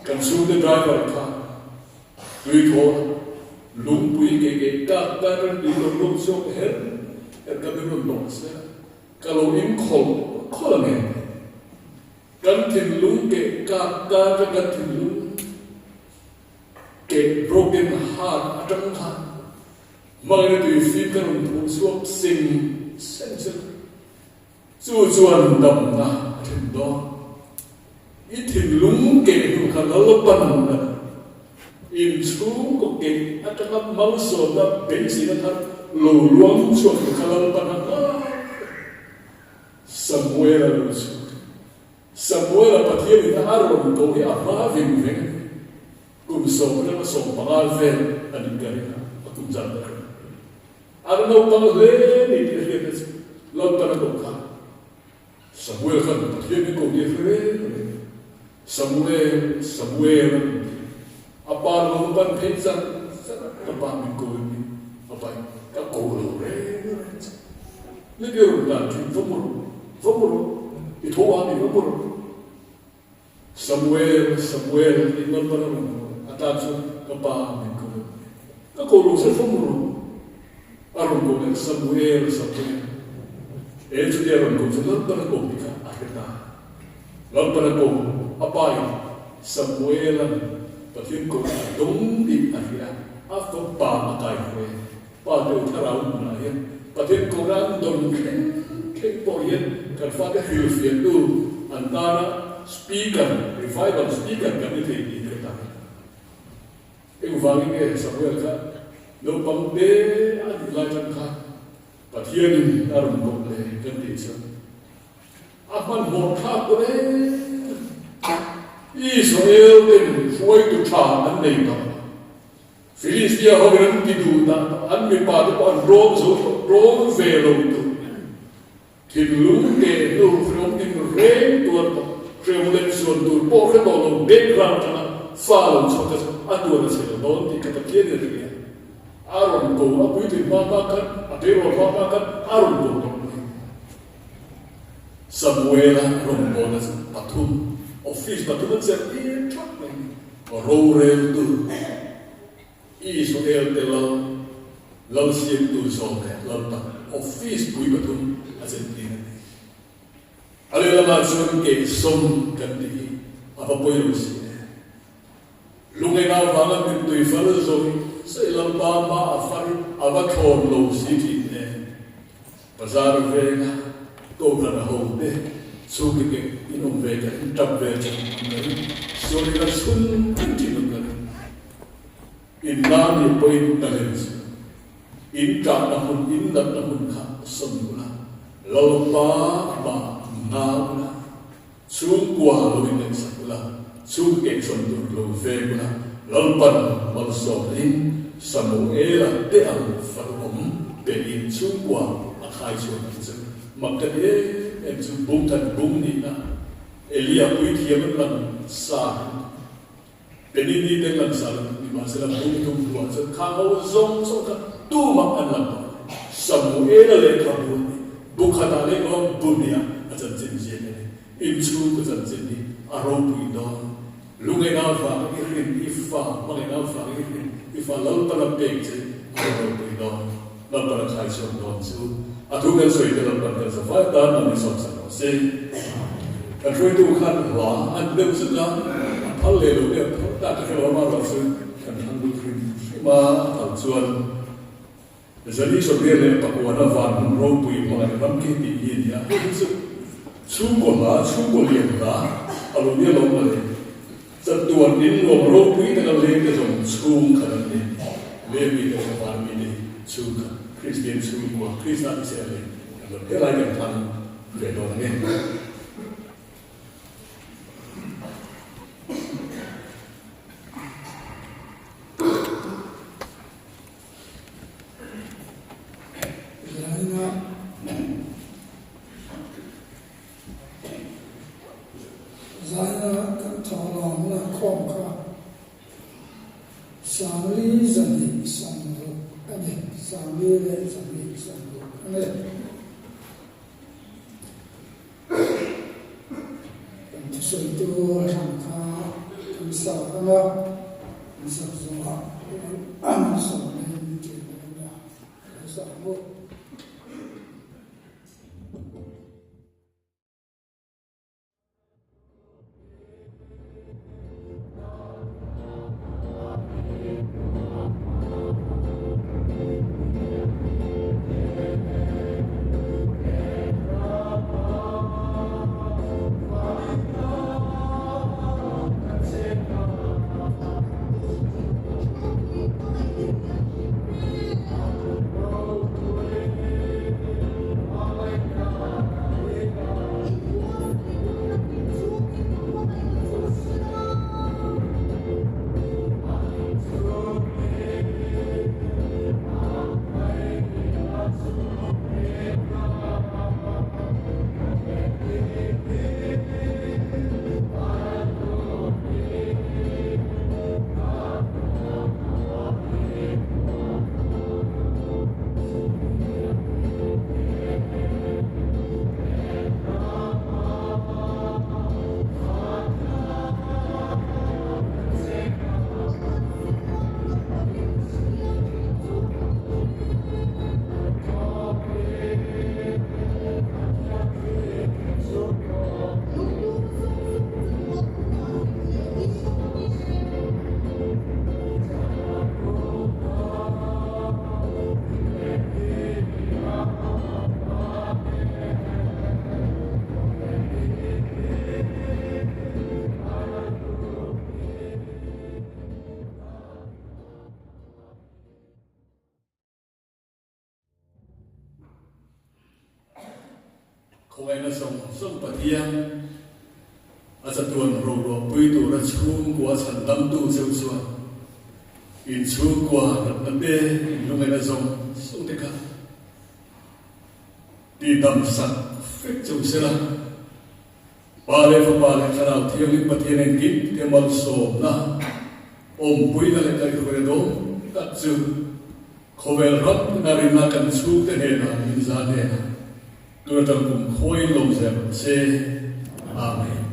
Kan chhungte driver kha tui thawl lungpui keh keh kak kar atang tui lo luak chhuak her her ka min rawn dawh se a, ka lo in khawlh khawlh ang em? Kan thinlung keh kak kar atang kan thinlung keh broken heart atang khan hmangaihna tui fim kha rawn phuh chhuak seng seng seng a, chu chuan damna a thlen dawn. I thinlung keh hnu kha Lalpan a ni. Inchhungkaw keh atanga malsawmna beiseina thar lo luang chhuak tur kha Lalpan a nghak. Samuela lo chhuk. Samuela Pathianin a rawn koh hi a hma veng veng a ni. Kum 10 lama 15 vel a nih ka ring a, a kum zat ber a ni. A la naupang hle ni tih a hriat na chu Lalpan a koh kha Samuel khan Pathian hi ko tih a hre reng a ni. Samuel, Samuel a rawn ti. A pa lo va pan phei char char a, ka pa min ko em ni? A pa in, ka ko lo reng reng che. Ni te rawn dan thin, va mu rawh, va mu rawh, i tho a ni, va mu rawh. Samuel, Samuel, tiin Lalpan a rawn ko. A tan chuan, ka pa min ko em ni? Ka ko lo che, va mu rawh. A rawn ko leh, Samuel, Samuel. E, chutia a rawn ko chu Lalpan a ko tih kha a hre ta. Lalpan a ko, a pa in Samuela'n Pathian ko a dawng tih a hria, a fapa a kai hawi a. Pa deuh thlarau hmunah hian Pathian kohna an dawn thleng thleng pawh hian kan fate hrilhfiahtu an tana speaker, revival speaker kan ni thei tih ka tak a. Engvangin nge Samuel kha naupang te a nih lai tan khan Pathianin a rawn kawp le kan tih chuan A hmanhmawh thlak ta reng a. Israel ten hruaitu tha an nei tawh. Filistia hovin an ti duh dah tawh. An mipa te pawh an rawm zo tawh, rawm ve lo tur. Thinlung teh hnu hreawm tin reng tuar tawh. Hreawm leh zuan tur pawh hre tawh lo background atanga fa lo chhuak te chu a tuan a chhe lo dawn tih ka Pathian in a hria. A rawn ko a puitling hma hma khan, a tleirawl hma hma khan a rawn ko tawh mai. Samuela rawngbawlna chu pathum, office pathum a chelh tir thap mai a ni. Roreltu, Israel te lal, lal siamtu zawm leh lal tak, office pui pathum a chelh tir a ni. A lehlamah chuan kehsawm kan tih hi a va pawi lo si e. Lungaina avanga mittui fal zawih sawi Lalpa hma a far a va thlawn lo si thin e. Bazar venga Kohhran a ho te chhungte ke in awm ve ka ring, tap ve chak ang ka ring, sual in a chhun reng thin ang ka ring. In na nih pawhin ka len chu in tlahna hmun, in natna hmun kha sawn ula, Lalpa hma na ula. Chhungkua lo inensak ula, chhung kehsawn tur lo veng ula, Lalpan malsawm in Samuela te ang fanuawm pe in chhungkua a khai chhuak ang che. Mak ka ti em em chu bung khat bung nihna Elia puithiam an lang sa hi Penini te an lang sa lo ni mahsela bung thum hnuah chuan khang ho zawng zawng kha tumah an lang tawh lo. Samuela lehkhabu a ni. Bu khatah leh ngawng bu hniah a chanchin ziak a ni. Inchhungkaw chanchin hi a ropui dawn. Lungaina avanga i hrin i fa, hmangaihna avanga i hrin i fa Lalpana pek che a rawn ropui dawn, Lalpana khai chhuak dawn chu a thu kan sawi te Lalpan kan za fai tan an insawmsak rawh se. Kan hruaitu khan hla an deuh zet a, a phal leh lo deuh phal tak a hrelo amaherawh chu kan thlang lut hrim hrim a, a kal chuan Zali Sawmriat leh Pakuana van hmun ropui hmangaih ram khi tih hi a ni a, hei hi chu chhungkaw hla, chhungkaw lian hla a lo nia lo mawle. Chatuan in nuam ropui taka leng te zawng chhung khat an ni. Leng mite kha van mite hi chhung khat, Kristian chhungkua, Krista ti se a leng kan rawn helai kan thlang ve dawn ang e. Zaina kan thawhlawm la khawm kha Sangli zahnih sawmruk a ni, Sangli leh zahnih sawmruk a ni. Kan thusawitu a hran kha kan sak ang a, kan sak zawhah an sawmin ṭin a nia, kan sak bawk. Khawngaihna zawng zawng Pathian a chatuan roruahpui tura chhungkua chhan damtu cheu chuan in chhungkua natna te in lungaihna zawng zawng te kha ti dam sak fek cheu sela. Pa leh Fapa leh Thlarau Thianghlim Pathian engkim te malsawmna, awmpuina leh kaihhruaina dawng tak chu khawvel ram tina rinna kan chhungte hnenah min zah hnenah tun atang kum khawiin lo zel rawh se. Amen.